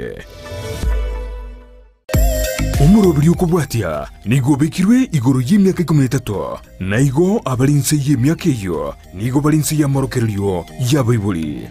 eye. Omoroberi okobwatia nigo obekirwe igoro y'emiaka ikomi na etato, na igo abare inse y'emiaka eyio nigo bare inse y'amorokererio y'abaibori.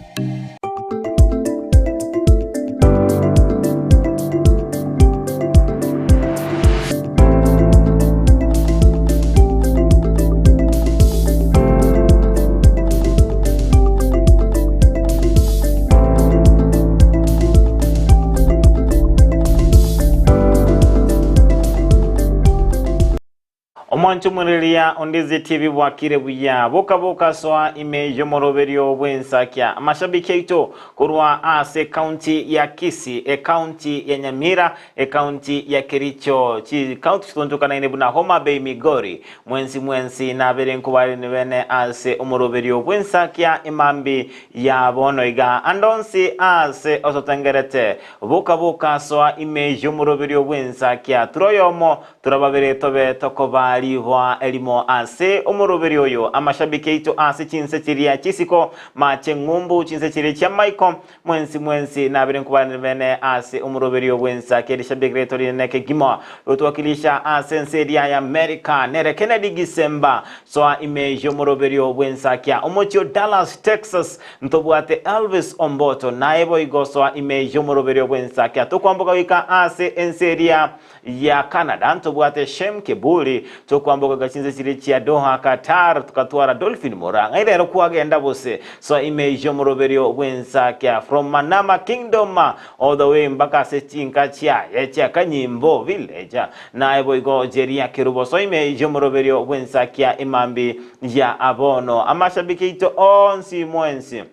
Omwancho omwereria onde TV bwakire buya boka boka soa ime y'omoroberio bw'ensakia amashabiki aito korwa ase ekaunti ya Kisii, ekaunti ya Nyamira, Ekaunti ya Kericho, chikaunti chitonchokanaine buna Homa Bay, Migori, mwensi mwensi nabere nkobarene bene ase omoroberio bw'ensakia emambi ya bono iga. Ande onsi aase osotengerete, boka boka soa ime y'omoroberio bw'ensakia. Tura oyomo, tura babere tobe tokoba rigoa erimo ase omoroberio oyo. Amashabiki aito ase chinse chiria chisiko, mache ng'umbu, chinse chiria chi'amaiko, Mwensi mwensi nabere nkobaranire bene ase omoroberio bw'ensa kerishabiki riaito rinene kegima gotwakilisha ase ense eria ya America nere Kennedy Gisemba soa ime y'omoroberio bw'ensakia omochie o Dallas Texas ntobwate Elvis Omboto naye boigo soa ime y'omoroberio bw'ensakia tokwamboka goika ase ense eria ya Canada ntobwate Shem Keburi tokwamboka goika chinse chiria chia Doha Qatar tokatwara Dolphin Murang'a ng'ai rero kwagenda bose soa ime y'omoroberio bw'ensakia from Manama Kingdom all the way mpaka ase chinka chiaye chia Kanyimbo village naye boigo Jeria Kerubo soa ime y'omoroberio bw'ensakia emambi ya abono amashabiki aito onsi mwensi.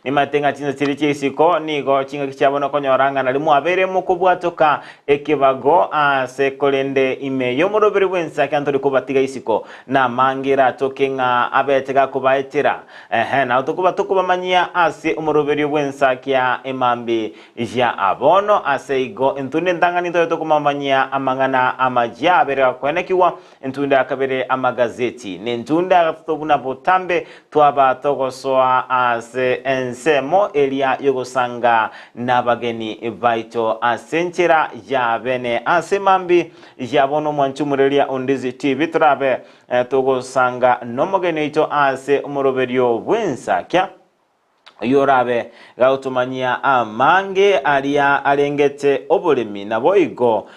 Nimanyete ng'a chinsa chiria chia isiko nigo chingaki chiabo nokonyora ng'a nario mwabeire mokobwatoka ekebago aase, korende ime y'omoroberi bw'ense ekero ntori kobatiga isiko, namange eratoke ng'a abete gakobaetera, ehe, nabo tokoba tokobamanyia ase omoroberio bw'ensakia emambi ya bono. Ase igo intwe nentang'ani ntobe tokomamanyia amang'ana amayia abere gakwenekigwa Entunda ya kabere amagazeti, na entunda ya gatato buna botambe twaba togosoa ase ensemo eria y'ogosanga nabageni baito ase enchera ya bene. Ase mambi ya bono omwanchi omoreria o Ndizi TV torabe togosanga nomogeni oito ase omoroberio bw'ensakia. Oyio orabe gagotomanyia amange aria arengete oboremi, naboigo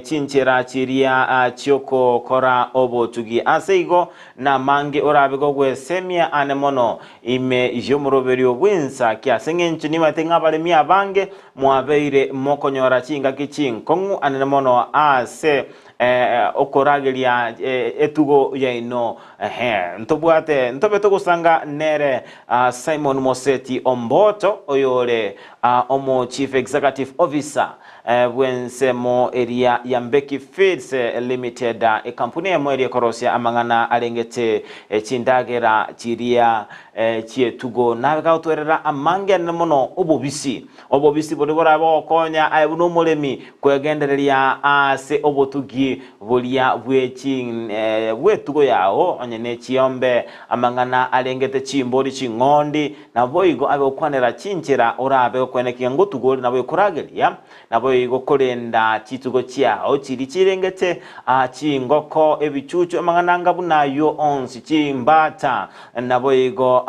chinchera chiria chi'ogokora obotugi. Ase igo namange orabe gogwesemia ane mono ime y'omoroberio bw'ensakia, ase engencho nimanyete ng'a abaremi abange mwabeire mokonyora chingaki chinkong'u anene mono ase okorageria etugo yaino. Ehe, ntobwate, ntobe togosanga nere Simon Moseti Omboto, oyore omo Chief Executive Officer bw'ensemo eria ya Mbeki Feeds Limited, ekampuni eyemo eria ekorosia amang'ana arengete chindagera chiria chi'etugo. Nabe gagotwerera amange anene mono obobisi. Obobisi boria borabe bogokonya aye buna omoremi kwegendereria ase obotugi boria bwe bw'etugo yao, onye ne chiombe, amang'ana arengete chimbori, ching'ondi, naboigo abe gokwanera chinchera orabe gokwenekia ngotugo ore naboigo korageria, naboigo korenda chitugo chiao chiria chirengete chingoko, ebichuchu, amang'ana anga buna ayio onsi, chimbata, Naboigo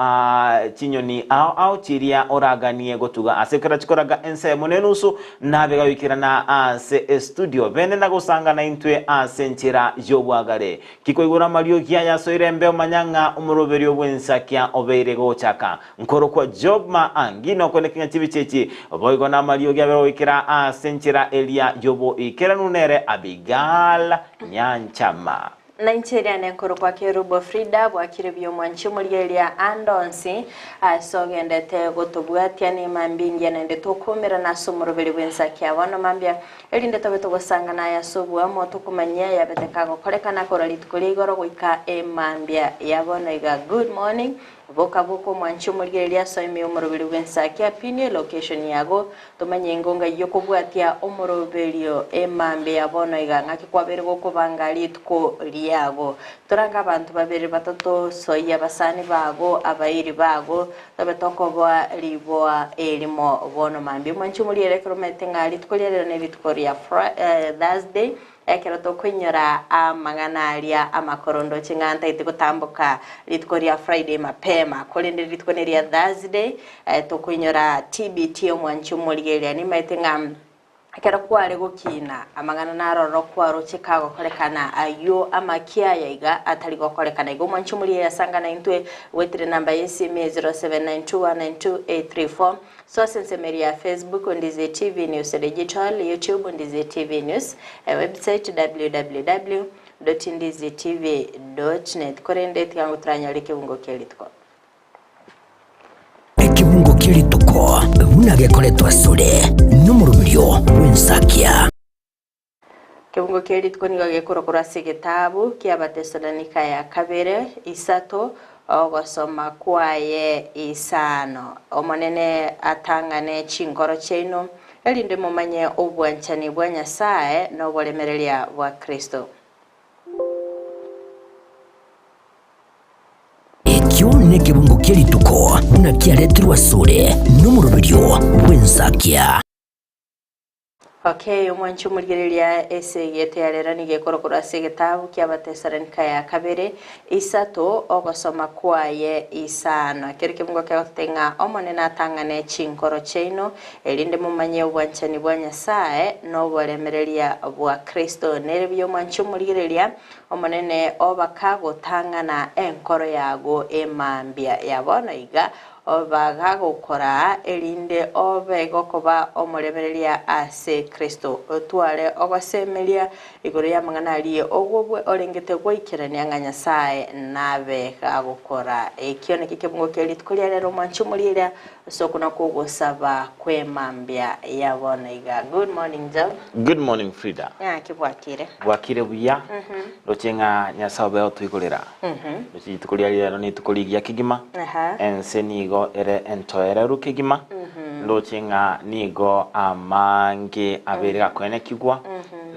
chinyoni ao ao chiria oraganie gotuga ase ekero chikoraga ensemo nenusu, nabe gagoikerana ase estudio bene na gosangana intwe ase enchera y'obwagare. Ki koigora amariogi aya asoire embeo manya ng'a omoroberio bw'ensakia obeire gochaka. Nkorokwa Job Maangi nokweneki ng'a chibicha echi boigo namariogi abere goikera ase enchera eria y'oboikeranu nere Abigail Nyanchama. Na inche eria nenkorokwa Kerubo Frida, bwakire buya omwanchi omorigereria ande onsi ase ogendete gotobwatia nemambia engiya naende tokoumerana ase omoroberi bw'ensaki ya bono mambia, erinde tobe togosangana aye ase oboamo tokomanyia yabete kagokorekana korwa rituko ria igoro goika emambia ya bono iga. Good morning. Boka boka omwanchi omorigereria asoe ime y'omoroberi bw'ensaki apinie elocation yago tomanye engonga y'okobwatia omoroberio emambia ya bono iga ng'aki kwabeire gokobanga rituko riago. Torange abanto babere batato soyia abasani bago abairi bago tobe tokoboa riboa erimo bono mambia. Omwanchi omorigereria ekero omanyete ng'a rituko ria rero nerituko ria Thursday Ekero tokoinyora amang'ana aria amakoro ndoche ng'a ntaete gotamboka rituko ria Friday mapema, korende rituko neria Thursday tokoinyora TBT omwanchi omorigereria. Nimaete ng'a ekero kware gokina amang'ana naroro kwaroche kagokorekana ayio amakia aya iga atari gokorekana. Igo omwanchi omorigereria asanga naintwe goetera enamba y'esimi 0792192834. Soa ase ensemo eria ya Facebook, Ondizie TV News Digital, YouTube, Ondizie TV News, ewebsite www.ndizietv.net. Korende tiga ngotoranyore ekebungo kia rituko. Ekebungo kia rituko buna gekoretwa asore nomoroberio bw'ensakia. Ekebungo kia rituko nigo gekorwa ase egetabu ki'Abatesalonika ya kabere, isato, ogosoma kwaye isano. Omonene atang'ane chinkoro chiaino, erinde momanye obwanchani bwa Nyasae na oboremereria bwa Kristo. Ekio nekebungo kia rituko buna kiaretirwe asore nomoroberio bw'ensakia. Okay, omwanchi omorigereria esegi ete ya rero nigo ekorokorwa ase egetabu ki'Abatesalonika ya kabere, isato, ogosoma kwaye isano. Ekero kebungo kegototebia ng'a Omonene atang'ane chinkoro chiaino, erinde momanye obwanchani bwa Nyasae na oboremereria bwa Kristo. Nere buya omwanchi omorigereria, Omonene obaka gotang'ana enkoro yago emambia ya bono iga, Bagagokoraa, erinde obe gokoba omoremereria ase Kristo, otware ogosemeria igoro y'amang'ana aria ogwo orengete goikerania ng'a Nyasae nabe gagokora. Ekio nakio ekebungo kia rituko ria rero, omwanche omorieria ase okwo nakwo ogosaba kw'emambia ya bono iga. Good morning Job. Good morning Frida. Ng'aki bwakire? Bwakire buya, ndoche ng'a Nyasae obe otoigorera. Ndoche rituko ria rero nituko rigiya kegima, ense nigo ere entoereru kegima, ndoche ng'a nigo amange abeire gakoenekigwa,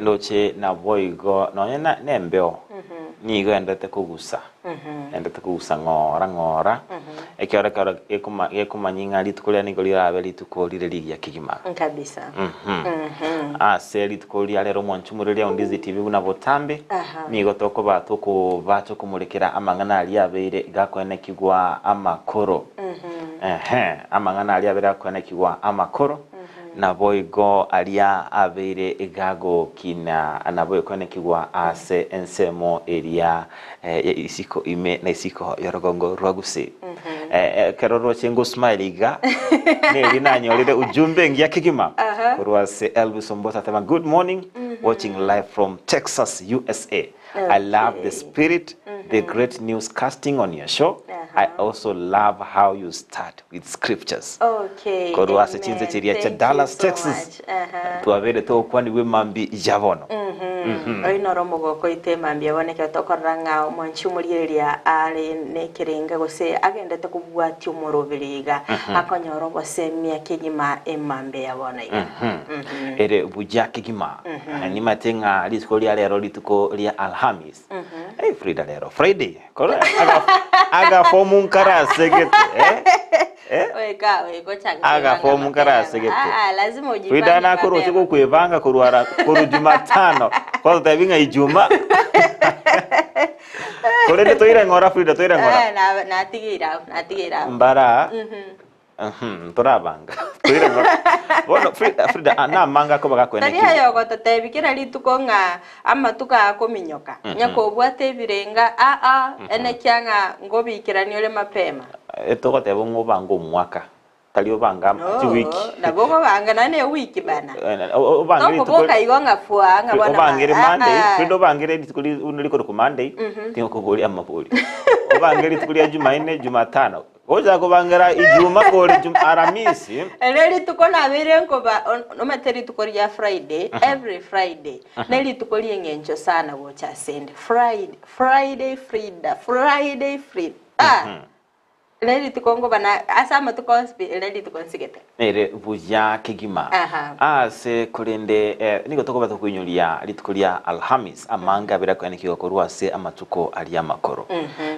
ndoche naboigo nonye na nembeo nigo endete kogusa, endete kogusa ng'ora ng'ora, ekero ekero gekoma gekomanyia ng'a rituko riria nigo rirabe rituko rire rigiya kegima. Kabisa. Ase rituko ria rero omwanchi omoreri Ondizi TV buna botambe, Aha. nigo tokoba tokoba tokomorekera amang'ana aria abeire gakoenekigwa amakoro. Ehe, amang'ana aria abeire gakoenekigwa amakoro, naboigo aria abeire gagokina nabo ekoenekigwa ase ensemo eria eh, ya isiko ime na isiko y'orogongo rwa Gusii. Eh, ekero roche ngosmile iga neri nanyorire ujumbe engiya kegima korwa ase Elvis Omboto ateba good morning watching live from Texas USA I love the Okay. spirit the great news casting on your show I also love how you start with scriptures Okay, korwa ase amen. chinse chiria chia Thank you Dallas so Texas much. Aha. twabeire togokwanigwa emambi ya bono Oyo noro omogoko oito emambia bono ekero tokorora ng'a omwanchi omorigereria are nekerenga gose agendete kobwatia omoroberi iga akonyora obosemia kegima emambia ya bono iga. Ere buya kegima nimate ng'a rituko ria rero rituko ria Alhamis Ei Frida rero Friday kore aga agafomu nkarasegete eh eh Oika oika ochake agafomu kwebanga mapema. nkarasegete Ah, ah, lazima Frida ujipange nakoroche mapema. gokwebanga korwa ara korwa Jumatano kwatotebi ng'a Ijuma korende toire ng'ora Frida toire ng'ora Eh, na natigeire abwo natigeire abwo. mbara Mhm, torabanga toire ng'ora bono Frida, Frida ah, namanga akoba Tari gakoenekigwa aye ogototebi kera rituko ng'a amatuko akominyoka, onye kobwate ebirenga aa, enekia ng'a ngobikerania ore mapema. Etogoteba ng'a obange omwaka, tari obange ama No, chiwiki. nabo okobanga naende ewiki bana. Obange rituko Tokoboka igo ng'a fwaa ng'a bono obangere ba- Monday, aa. Frida obangere rituko ri buna rikorokwa Monday, tingokoboria amabori. Obange rituko ria Jumanne, Jumatano, Gocha kobangera Ijuma kore Jum Aramisi. Ere rituko nabeire nkoba on- omanyete rituko ria Friday, every Friday, ne rituko ri'eng'encho sana gocha asende. Friday, Friday Frida, Friday Frida. Ah! Ere rituko nkobana ase amatuko onsi pi, ere rituko nsigete. Ere buya kegima. Aha. Ase korende eh, nigo tokoba tokoinyoria rituko ria Alhamis amange abere akoenekigwa korwa ase amatuko aria amakoro.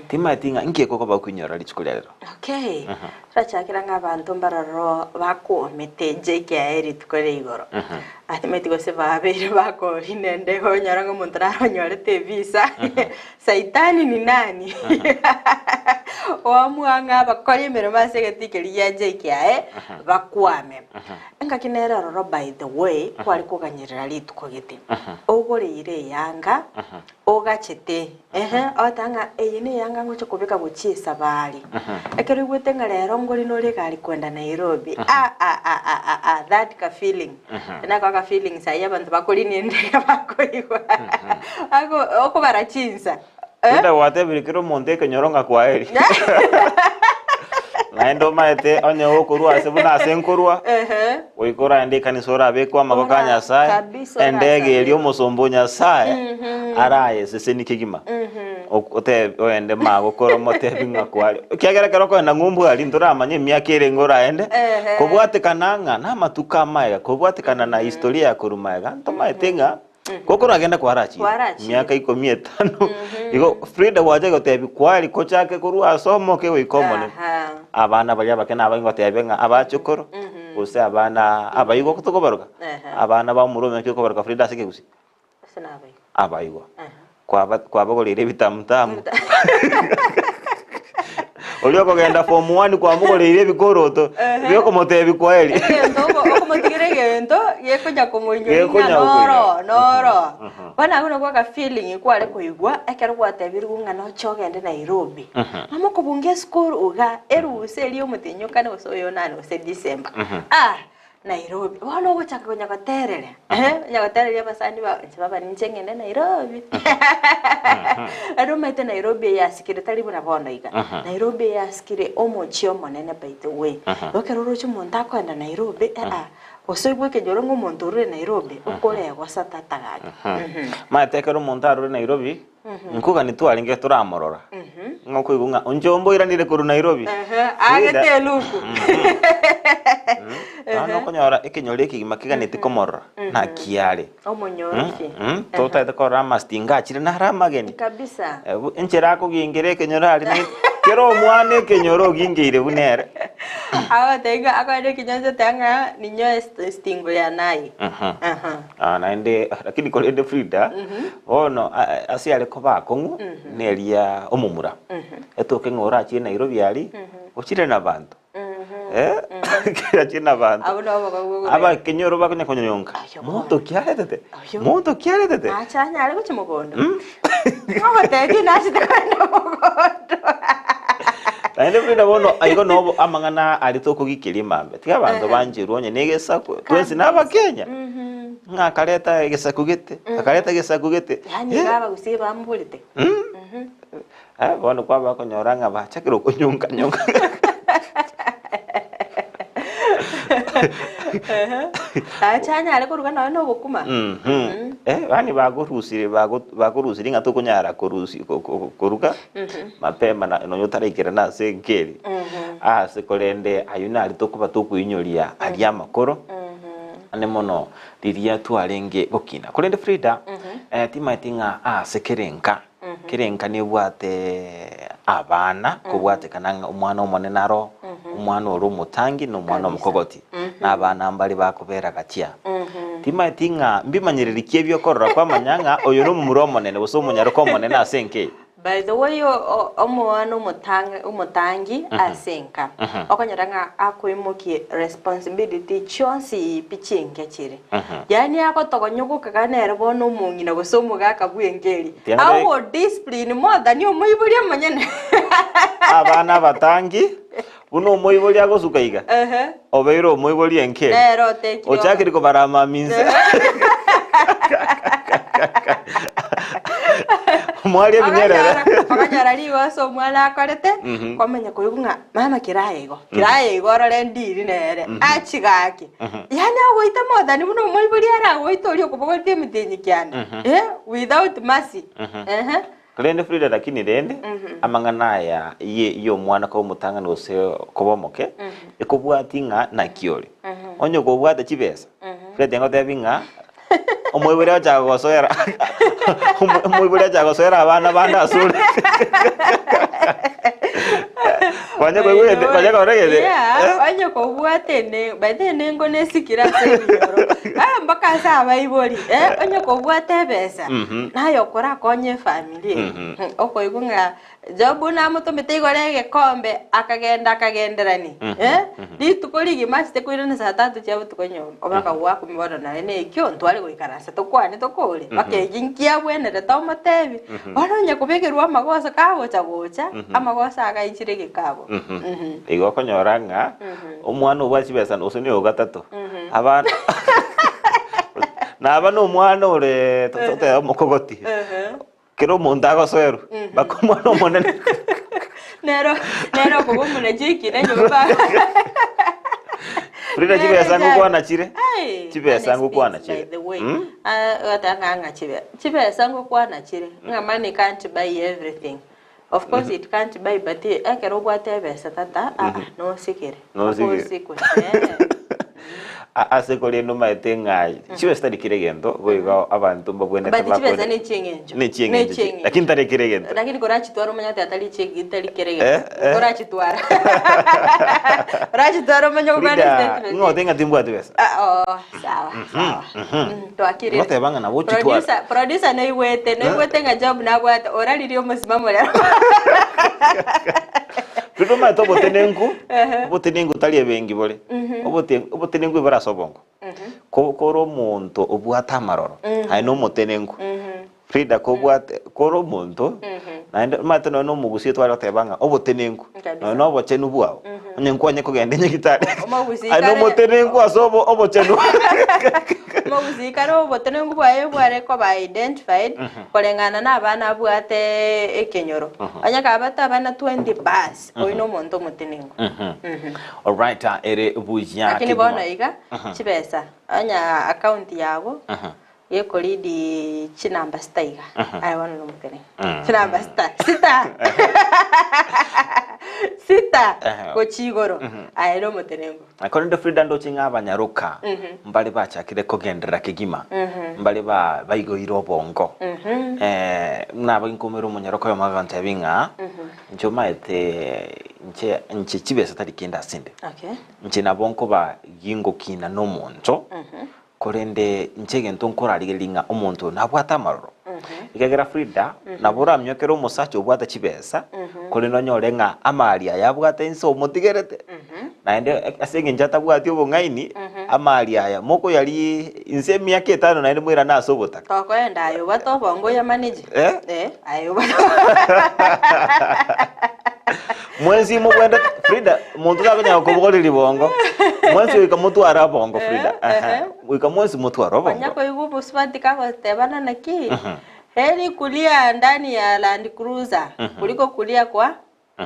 Timaeti ng'a inki ekokoba okoinyora rituko ria rero. Okay. Torachakera ng'a abanto mbaroro bakwomete JKIA rituko ria igoro. Atimeti gose babeire bakorina ende onyora ng'a omonto naro onyorete evisa. Saitani ni nani? Oamua ng'a abakori emeremo ase egetii keria gia JKIA bakwame. Engaki nere ororo by the way kware koganyerera rituko gete. Ogoreire eyanga ogachete ehe ogoteba ng'a eye ne eyanga ngocha kobeka gochia esabari. Ekero oigwete ng'a rero ngore nore egari kwenda Nairobi ah ah ah ah ah ah that ka feeling. Nako aka feelings ayio abanto bakorina endege bakoigwa. Ako okobara chinsa. Eh? Rinde gwatebire kera omonto ekenyoro ng'a kwaheri. Naende omaete onye gokorwa ase buna ase nkorwa, Ehe. goika oraende ekanisa orabekwe amaboko a Ora- Nyasae, kabisa endege orasabe. eria omosomba o Nyasae arayeseseni kegima. Ok- Otebe oende magokoro omotebi ng'a kware. Ekiagera ekero okoenda ng'umbu aria ntoramanya emiaka erenge oraende, Ehe. kobwatekana ng'a namatuko amaega, kobwatekana na historia ya korwa maega, ntomaete ng'a gokoragenda kwarachire Kwarachire. miaka ikomi etano. Igo Frida gwacha gotebi kwari kochake korwa ase omoke goika omonene. Aha. Abana baria abake nabainge gotebia ng'a abachokoro, gose abana abaigwa tokobaroka, Ehe. abana ba omorwoti naki okobaroka Frida ase ekegusii? Ase nabaigwa. Abaigwa. Kwaba kwabagoreire ebitamutamu. Oria okogenda form one kwamogoreire ebikoroto biokomotebia kwaheri. Egento oko- okomotigera egento gekonya komoinyora ng'a Gekonya noro koinyora. noro. Bono abwo nabwo aka feeling kware koigwa ekero gwatebirwe ng'a noche ogende Nairobi. Mama okobunga esukuru iga, erusa eria omotienyi okane gose oyo onane gose December. Ah! Nairobi. Bono ogochaka konya gotereria, eh, onya gotereria abasani bao, inche baba ninche ng'ende Nairobi. Naende omanyete Nairobi eye asikire tari buna bono iga. Nairobi eye asikire omochie omonene by the way. Igo ekero oroche omonto akoenda Nairobi, aa, gose oigwe ekenyoro ng'a omonto orure Nairobi, okoregosa tata gaki. Omanyete ekero omonto arure Nairobi, Nkogani twarenge toramorora, ng'a okoigwa ng'a onchomba oiranire korwa Nairobi. Ehe, agete eluku. Bono okonyora ekenyoro ekegima keganeti komorora, naki are. Omonyoroki. Totagete korora amastinga achire naro amageni. Kabisa. Enchera akogingera ekenyoro aria na kera omwana ekenyoro ogingeire buna ere. Agotebi ng'a akoenda ekenyoro oteba ng'a ninyoe estingo ya naye. Aha. Ah, naende lakini korende Frida, bono a- a- ase are koba akong'u neria omomura. Etoke ng'a orachie Nairobi aria, ochire nabanto. Eh, ochire nabanto. Abwo nabo bakogwa Abakenyoro bakonya konyonyonka, Ayio monto ki aretete? Ayio. Monto ki aretete? Nache anyare gochia mogondo. Ogotebia nachete kogenda mogondo. Naende Frida bono igo nobo amang'ana aria tokogikeria mambia. Tiga abanto bancherwe onye na egesaku, twensi na abakenya. Ng'a akareta egesaku gete, akareta egesaku gete. Yaani iga abagusii bamborete. Eh, bono kwaba okonyora ng'a bachakire okonyonka nyonka. Ache anyare koruga nonya na obokima. Eh, yaani bakorusire bago bakorusiri ng'a tokonyara korusi ko- ko- koruga mapema na nonya otaraikerana ase enkeri. Ase korende aywo nari tokoba tokoinyoria aria amakoro, ande mono riria twarenge gokina. Korende Frida, timaeti ng'a ase kera enka, Kera enka nebwate abana, kobwatekana ng'a omwana omonene aro, omwana ore omotangi, na omwana omokogoti, na abana mbare bakobera gachia. Timaeti ng'a mbimanyereri ki ebi okorora kwamanya ng'a oyo nomomura omonene gose omonyaroka omonene ase enka eye. By the way omwana omotangi ase enka, okonyora ng'a akoimokia responsibility chionsi pi chi'enka chire. Yaani agotogonya ogokaga nere bono omong'ina gose omogaka bw'enka eria. Tiang'ana Ago discipline more than omoibori omonyene. Abana abatangi, buna omoibori agosuka iga, Ehe. obeire omoibori enka eria. Nere otekire oba. Ochakire kobarama inse. Mwaria ebinyerere. Okonyora rigoso omwana akorete, kwamanya koigwa ng'a mama keraye igo, keraye igo orore ndiri nere, achi gaki. Yaani agoita mothani buna omoibori aragoite oria okobogoretie emetienyi kianda, eh, without mercy, ehe. Rende Frida lakini rende amang'ana aya ye y'omwana koba omotang'ani gose koba omoke, ekobwati ng'a naki ore. Onye kobwate chibesa, Frida tingotebi ng'a omoibori agochaka gosoera omoibori agochaka gosoera abana bande ase ore. Kwanya koigwete kwanya korora egete Yeah, eh? onye kobwate ene by the way nengo nesikire ase ebinyoro ah, mpaka ase abaibori eh, onye kobwate ebesa naye okorakonye efamiri eye okoigwa ng'a Job namotomete igoro egekombe akagenda akagenderani eh, rituko rigima achete koirana saa tatu chia botuko nyomba mpaka goakumia bono naye nekio ntware goikaransa tokwane tokore mpaka eki nkiabwenerete omotebi bono onye kobekerwa amagoso kagocha gocha amagoso agaichire egekabo Igo okonyora ng'a omwana obwate chibesa gose nigo gatato abana naba na omwana ore totebe omokogoti kera omonto agosoerwa mpaka omwana omonene Nero nero okoba omonachiki na nyomba. Frida chibesa ngokwana chire Ai, Chibesa honest ngokwana speaks, by chire. the way. Mm? Ah, otanga ng'a chibe chibesa ngokwana chire ng'a money can't buy everything of course it can't buy but ekero obwate ebesa tata ah, ah, nosikere Nosikere. Osikwe, eh. Ase korende omanyete ng'a chibesa tari kera egento, boigo abanto mbabwenerete But chibesa bakore ne chieng'encho. ne chieng'encho chi- lakini tari kera egento. Lakini korachitwara omanye ati atari chieng'encho tari kera Eh, egento. eh. Korachitwara. Orachitwara omanye gokwana Frida, statement. ng'o ote ng'a timbwati besa? Ah, oh, sawa, sawa. Twakirire. Ngoteba ng'a nabo ochitwara. Producer, producer noigwete, noigwete ng'a job nabwate, oraririe omosimamo rero. Frida omanyete obotenenku, obotenenku tari ebenki bore. Obote obotenenku ebore ase obongo. Ko kore omonto obwate amaroro, aye na omotenenku. Frida kobwate kore omonto, naende omanyete nonye na omogusii tware goteba ng'a obotenenku, Kabisa. nonye na obochenu bwao, onye nkwanye kogenda nyagitari, Omogusii aye na kare- omotenenku ase obo obochenu. Omogusii kare obotenenku bwaye bware koba identified koreng'ana na abana abwate ekenyoro. Onye kabate abana 20 bas, oyio na omonto omotenenku. Alright, ah, ere buya Lakini kegima. bono iga, chibesa, onye account yago, Gekoridi chinamba sita iga. Aye bono nomotenenku. Chinamba sita. Sita. Sita. Ehe. Gochia igoro. Aye nomotenenku. Korende Frida ndoche ng'a abanyaroka mbare bachakire kogenderera kegima, mbare ba baigoire obongo. Eh, buna nkomera omonyaroka oyomo agontebia ng'a inche omaete inche inche chibesa tari kende ase inde. Okay. Inche nabo nkoba gingokina na omonto, Korende inche egento nkorarigereria ng'a omonto oyo nabwate amaroro. Ekiagera Frida, nabo oramiokere omosacha obwate chibesa, korende onyore ng'a amari aya abwate inse omotigerete. Naende ase eng'encho atabwati obong'aini, amari aya mokoyaria inse emiaka etano naende moirane ase obotaka. Tokoenda aye obwate obongo oyamanage. Eh? Eh, aye obwate Mwensi mobwende Frida, monto takonyara kobogoria ribongo. Mwensi goika motware obongo Frida. Eh, Aha. Goika mwensi motware Onya obongo. koigwa obosubati kagotebana naki, heri kulia ndani ya Land Cruiser kuliko kulia kwa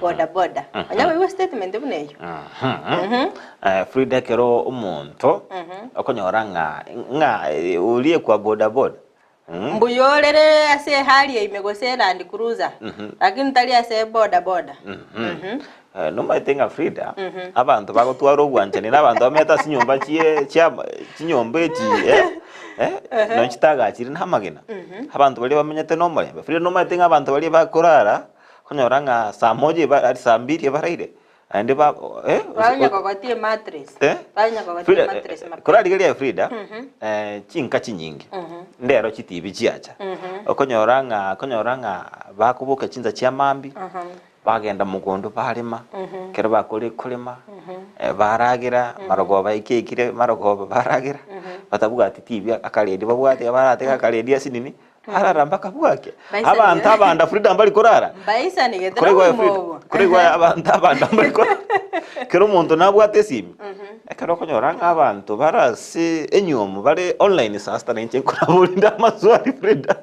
boda boda. Onya koigwa statement buna eyio. Eh, Frida ekero omonto okonyora ng'a ng'a eh, orie kwa boda boda. Mbuya orere ase ehali ya ime gose Land Cruiser, lakini tari ase boda boda. Eh, nomaete ng'a Frida, abanto bagotwara obwanchani na abanto bamenyete ase chinyomba chie chia chinyomba echi eh, eh, nonye chitagachire na amagena. Abanto baria bamenyete na omorembe. Frida nomaete ng'a abanto baria bakorara, okonyora ng'a saa moja eba ari saa mbiri ebaraire, Naende ba eh, Banya kogotia emattress. Eh? Banya kogotia Frida, emattress eh, mapema. korarigeria Frida, eh, chinka chinyinge ndero chitibi chiacha okonyora ng'a okonyora ng'a bakoboka chinsa chia mambia bagenda mogondo barema ekero bakorire korema eh, baragera marogoba ekekire marogoba baragera batabwati tibi akaredi babwate baratege akaredi asinini Arara mpaka bwake. Baisa Abanto nigo. abanda Frida mbari korara. Mbaisanigete Koraigwa nobogima Frida, obo. koraigwa abanto abanda mbari korara. Kera omonto nabwate esimi. Ekero okonyora ng'a abanto bare ase enyiomo bare online saa sita na inche nkoraborinde amaswali Frida.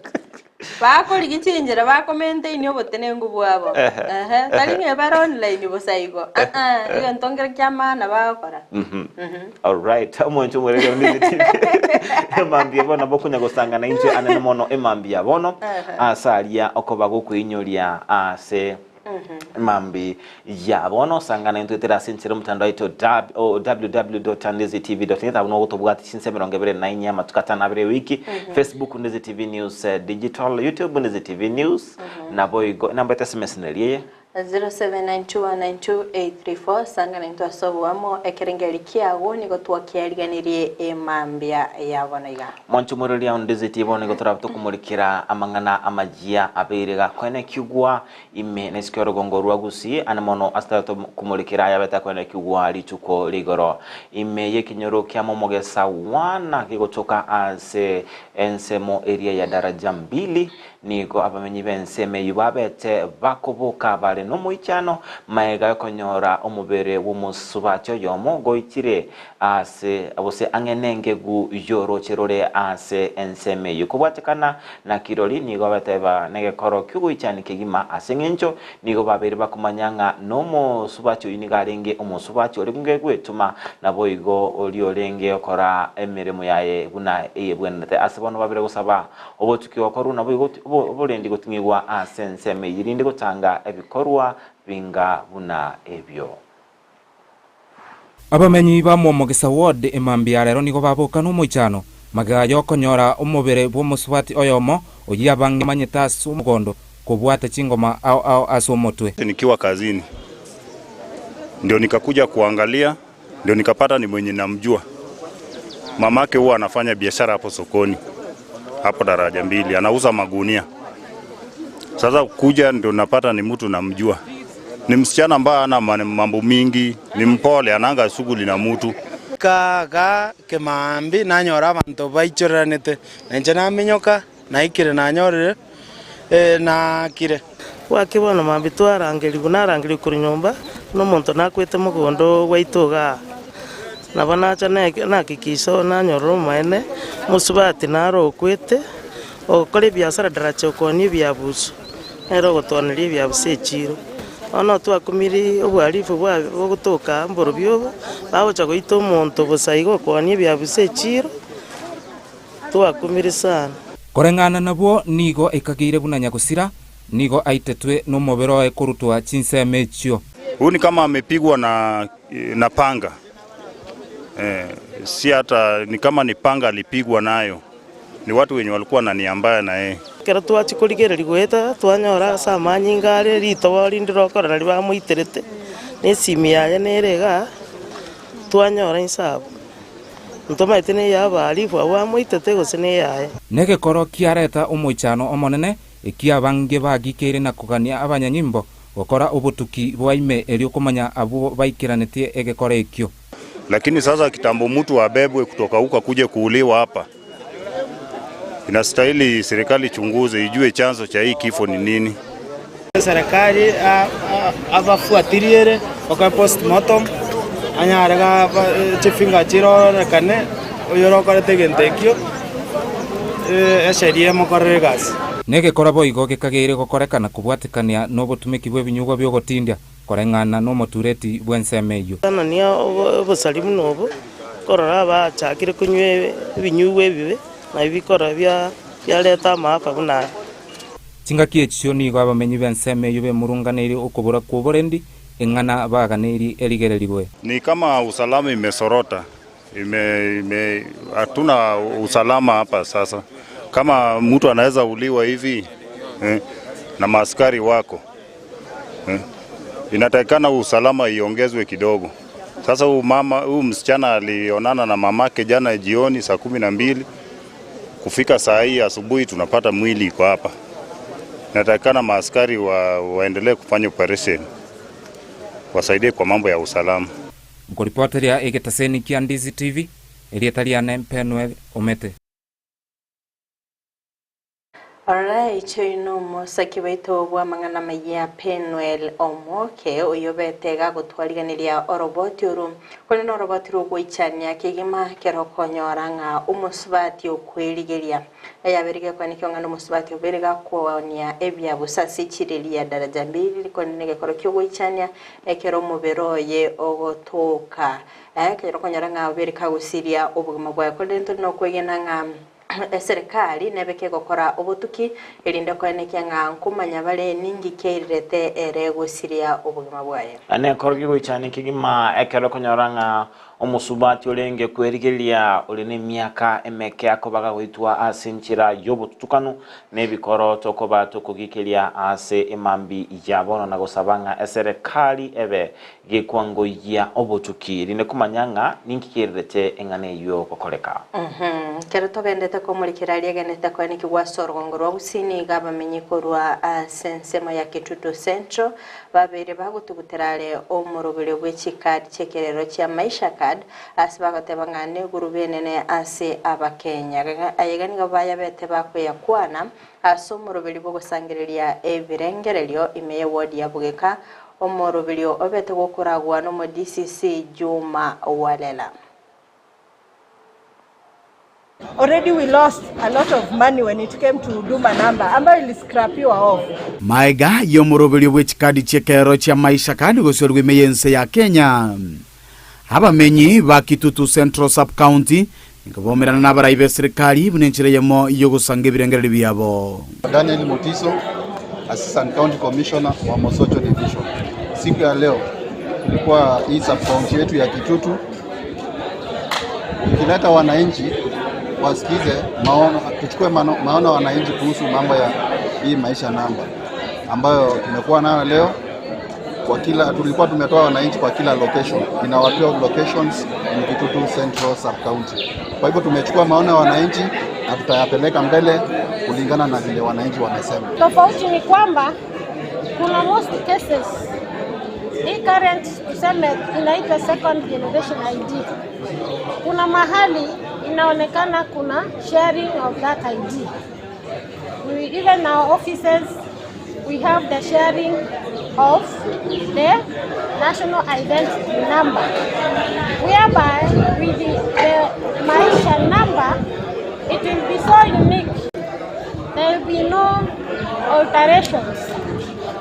Bakorigia chinchera bako maintain obotenenku bwabo. Ehe, tari ng'a bare online bosa igo, aa, egento nkere kia maana bagokora. Alright, omonche omoreri onde TV. Emambia bono bokonya gosangana inche anene mono emambia bono ase aria okoba gokweinyoria ase Mambi ya bono sangana intwe tere ase enchera omotandao aito www.ndizitv.net abwo nogotobwati chinsa 24 amatuko atano abere ewiki Facebook Ndizi TV News eh, Digital YouTube Ndizi TV News naboigo enamba ete SMS neri eye 0792192834 sangana intwe ase oboamo ekerengeri kiago nigo twakiariganirie emambia ya bono iga. Mwanche omoreri ao Ndizi TV bono nigo torabe tokomorikera amang'ana amayia abeire gakoenekigwa Ime nesike orogongo rwa Gusii, ane mono ase tata tokomorekera ayabete akoenekigwa rituko rigoro. Ime y'ekenyoro kia Momogesa Wana gegotoka ase ensemo eria ya Daraja Mbili, nigo abamenyi b'ensemo eyio babete bakoboka bare nomoichano maega yokonyora omobere bw'omosubati oyomo goitire ase gose ang'e nengegu y'orooche rore ase ensemo eyio. Kobwatekana na kirori nigo bateba negekoro ki'ogoichania kegima, ase engencho nigo babeire bakomanya ng'a nomosubati oyio nigo arenge omosubati orenge gwetoma, naboigo oria orenge gokora emeremo yaye buna eyebwenerete. Ase bono babere gosaba obotuki gokorwa naboigo oborendi goting'igwa ase ensemo eyio erinde gotanga ebikorwa binga buna ebio. Abamenyi ba Mwomogisa Ward emambia ya rero nigo baboka nomoichano magega yokonyora omobere bw'omosubati oyomo oyio abange bamanyete ase omogondo kobwate chingoma ao ao ase omotwe. Nikiwa kazini ndio nikakuja kuangalia ndio nikapata ni mwenye namjua. Mamake huwa anafanya biashara hapo sokoni hapo daraja mbili anauza magunia. Sasa kuja ndio napata ni mtu namjua. Ni msichana ambaye ana mambo mingi, ni mpole, ananga shughuli na mtu. Kaga kemaambia nanyora abanto baichoreranete, na inche naminyoka, naikire nanyorire, ee, naakire. Gwaki bono mambia twarangerigwe, narangerigwe korwa nyomba, na omonto nakwete mogondo gwaito igaa. Nabo nacha nakikisa oo nanyorora omoene, mosubati naro okwete, ogokora ebiasara daracha okoonia ebiabuso, nere ogotooneria ebiabuso echiro. Bono twakumirie obohalifu bwa bogotoka aa mborobio obo, bagocha goita omonto bosa iga okoonia ebiabuso echiro, twakumirie sana. Koreng'ana nabwo nigo ekageire buna nyagosira nigo aitetwe nomobere oye korutwa chinsemo echio. Huyu ni kama amepigwa na, na panga eh, si hata ni kama ni panga alipigwa nayo, ni watu wenye walikuwa na nia mbaya na yeye. Ekero twachia korigereria goeta, twanyora ase amanyinga are ritobo rinde rokora nario bamoiterete, na esimi yaye nere igaa, twanyora inse abwo. Ntomaete neya abahalifu abwo bamoitete gose neyaye. Negekoro kiareta omoichano omonene, ekiabange bagikeire na kogania abanyanyimbo gokora obotuki bwa ime erio komanya abwo baikeranetie egekoro ekio. Lakini sasa kitambo mtu abebwe kutoka huko akuje kuuliwa hapa, inastahili serikali ichunguze ijue chanzo cha hii kifo ni nini. Eserekari abafuatirie ere bakore postmortem anyare chifinger chirorekane oyorokorete egento ekio esheria emokorere egasi. Negekora boigo gekageire gokorekana kobwatekania nobotumeki bw'ebinyugwa bi'ogotindia, koreng'ana nomotureti bw'ensemo eyio. Anania obosari buna obo, korora abachakire konywa ebinyugwa ebibe, nabio bikora biareta amaafa buna aya. Chingaki echio nigo abamenyi b'ensemo eyio bemurunganeirie okobora kw'oborendi, eng'ana baganeiri erigererigwe. Ni kama usalama imesorota, ime, ime, hatuna usalama hapa sasa. Kama mtu anaweza uliwa hivi eh, na maaskari wako eh, inatakikana usalama iongezwe kidogo. Sasa huyu mama, huyu msichana alionana na mamake jana jioni saa 12 kufika saa hii asubuhi tunapata mwili iko hapa. Inatakikana maaskari wa, waendelee kufanya operation wasaidie kwa mambo ya usalama. Nkoripoteria egetaseni kia Ndizi TV, erieta riane Mpenuel Omete. Alright, oyo nomosaki baito bw'amang'ana amayia Penuel Omoke, oyio obete gagotwariganeria oroboti oru, korende noroboti rw'ogoichania kegima ekero okonyora ng'a omosubati okwerigeria eyabere gekwanekio ng'a nomosubati obeire gakwonia ebiabuso ase echireri ya daraja mbili, korende negekoro ki'ogoichania ekero omobere oye ogotoka ekero okonyora ng'a obeire kagosiria obogima bwaye. Korende ntore nokwegena ng'a Eserekari nebe kegokora obotuki, erinde koenekia ng'a nkomanya bare ninki kiairerete ere gosiria obogima bwaye. Na nekoro kegoichania kegima ekero okonyora ng'a omosubati orenge kwerigereria ore nemiaka emeke akoba gagoitwa ase enchera y'obotutukanu, na ebikoro tokoba tokogikeria ase emambi ya bono na gosaba ng'a eserekari ebe Gekwangoyia obotuki, erinde komanya ng'a ninki kererete eng'ana eyio gokoreka. Ekero togendete komorikera aria agendete koenekigwa ase orogongo rwa Gusii nigo abamenyi korwa ase ensemo ya Kitutu Central babeire bagotugutera are omoroberio bwe chicard chi'ekerero chia Maisha Card ase bagoteba ng'a negurube enene ase Abakenya. Aiga nigo bayabete bakoyakwana ase omoroberio bw'ogosangereria ebirengererio ime y'eward ya Bugeka Omoroberio obete gokoragwa nomo DCC Juma Walela. Already we lost a lot of money when it came to Huduma number ambayo iliscrapiwa off. Maega y'omoroberio bwe chikadi chi'ekerero chia Maisha Card gosorigwa ime y'ense ya Kenya, abamenyi ba Kitutu Central Sub-County nigo baumerana n'abarai b'eserikari buna enchera eyemo y'ogosanga ebirengererio biabo. Daniel Mutiso, Assistant County Commissioner wa Mosocho Division. Siku ya leo tulikuwa hii sub county yetu ya Kitutu ukileta wananchi wasikize maono, tuchukue maono ya wananchi kuhusu mambo ya hii maisha namba ambayo tumekuwa nayo leo kwa kila, tulikuwa tumetoa wananchi kwa kila location in our 12 locations in Kitutu Central Sub County. Kwa hivyo tumechukua maono ya wananchi na tutayapeleka mbele kulingana na vile wananchi wamesema. Tofauti ni kwamba kuna most cases hii current tuseme inaitwa second generation ID. Kuna mahali inaonekana kuna sharing of that ID. We, even our offices we have the sharing of the national identity number whereby with the Maisha number it will be so unique there will be no alterations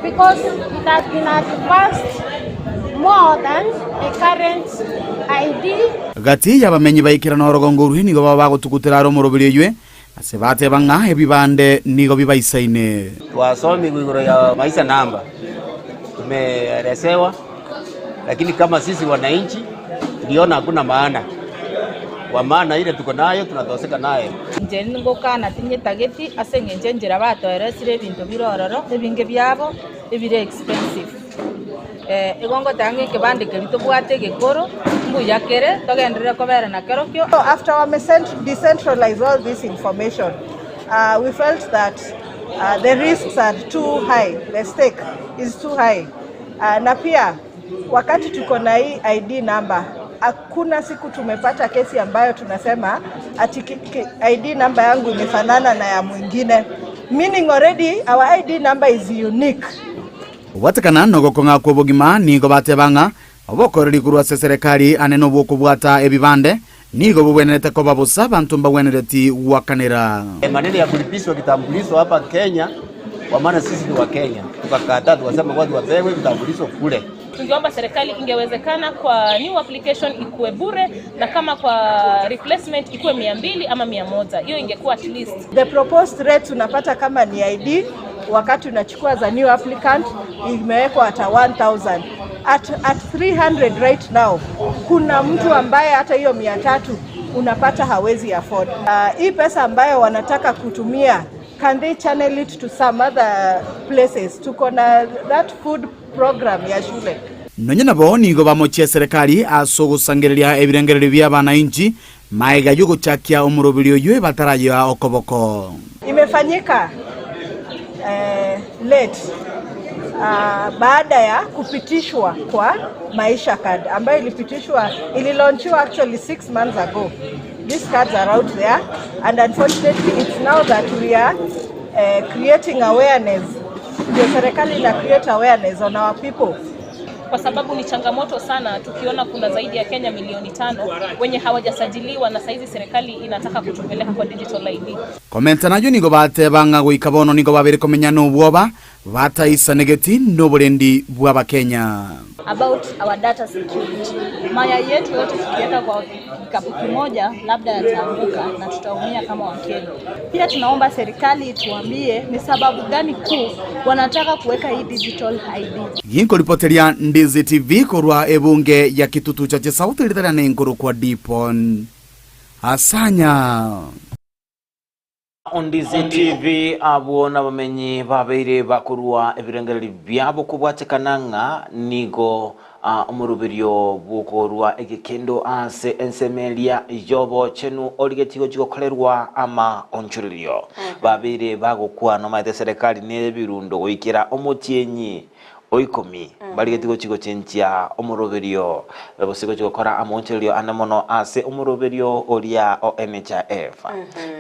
because it has been advanced more than the current ID. Gati y'abamenyi baikerana orogongo orwe nigo baba bagotugutera are omoroberi oywe, ase bateba ng'a ebibande nigo bibaisaine. Twasomigwe igoro ya maisha namba tumeelezewa, lakini kama sisi wananchi tuliona hakuna maana, kwa maana ile tuko nayo tunatoseka nayo. Inche ngokana tinyetageti ase engencho enchera batoeresire ebinto bire ororo, ebinge biabo ebire expensive. Igo ngoteba ng'a ekebande keria tobwate egekoro mbuya kere, togenderere kobera nakerokio. After wame decentralize all this information, we felt that the risks are too high, the stake is too high. Na pia wakati tuko na hii ID number, hakuna siku tumepata kesi ambayo tunasema ati ID number yangu imefanana na ya mwingine, meaning already our ID number is unique. Kobwatekana nogokong'a kw'obogima nigo bateba ng'a obokoreri korwa ase eserekari ane nobw'okobwata ebibande nigo bobwenerete koba bosa abanto mbagwenereti gwakanera. Maneno ya kulipishwa kitambulisho hapa Kenya kwa maana sisi ni Wakenya, tukakataa tukasema watu wapewe vitambulisho kule. Tungeomba serikali ingewezekana kwa new application ikuwe bure na kama kwa replacement ikuwe 200 ama 100, hiyo ingekuwa at least. The proposed rates unapata kama ni ID wakati unachukua za new applicant imewekwa at 1000 at 300 right now. Kuna mtu ambaye hata hiyo 300 unapata hawezi afford. Hii pesa ambayo wanataka kutumia, can they channel it to some other places? Tuko na that food program ya shule. Nonya nabo nigo bamochia eserekari ase ogosangereria ebirengererio bi'abanainchi magega y'ogochakia omoroberi oyio batarayoa okoboko. Imefanyika late baada ya kupitishwa kwa Maisha Card ambayo ilipitishwa, ililaunchiwa actually 6 months ago. These cards are out there and unfortunately it's now that we are eh, creating awareness ndio serikali ina create awareness on our people kwa sababu ni changamoto sana tukiona kuna zaidi ya Kenya milioni tano wenye hawajasajiliwa na saizi serikali inataka kutupeleka kwa digital ID. Komenta nayio nigo bateba ng'a goika bono nigo babere komenya nobwoba, bataisanegeti noborendi bw'Abakenya. About our data security. Mayai yetu yote tukiweka kwa kikapu kimoja labda yataanguka na tutaumia kama Wakenya. Pia tunaomba serikali ituambie ni sababu gani kuu wanataka kuweka hii digital ID. Ginkoripoteria Ndizi TV korwa ebunge ya Kitutu Chache South ritara nenkorokwa Dipon Asanya. Ondizi TV abwo nabamenyi babeire bakorua ebirengererio biabo kobwatekana ng'a nigo omoroberio bw'okorua egekendo ase ensemo eria y'obochenu origetie gochia gokorerwa amaonchorerio. Babeire bagokwana omanyete eserekari nebirundo goikera omotienyi o ikomi mbarigetie gochia gochenchia omoroberio gose gochia gokora amaonchorerio ane mono ase omoroberio oria o NHIF.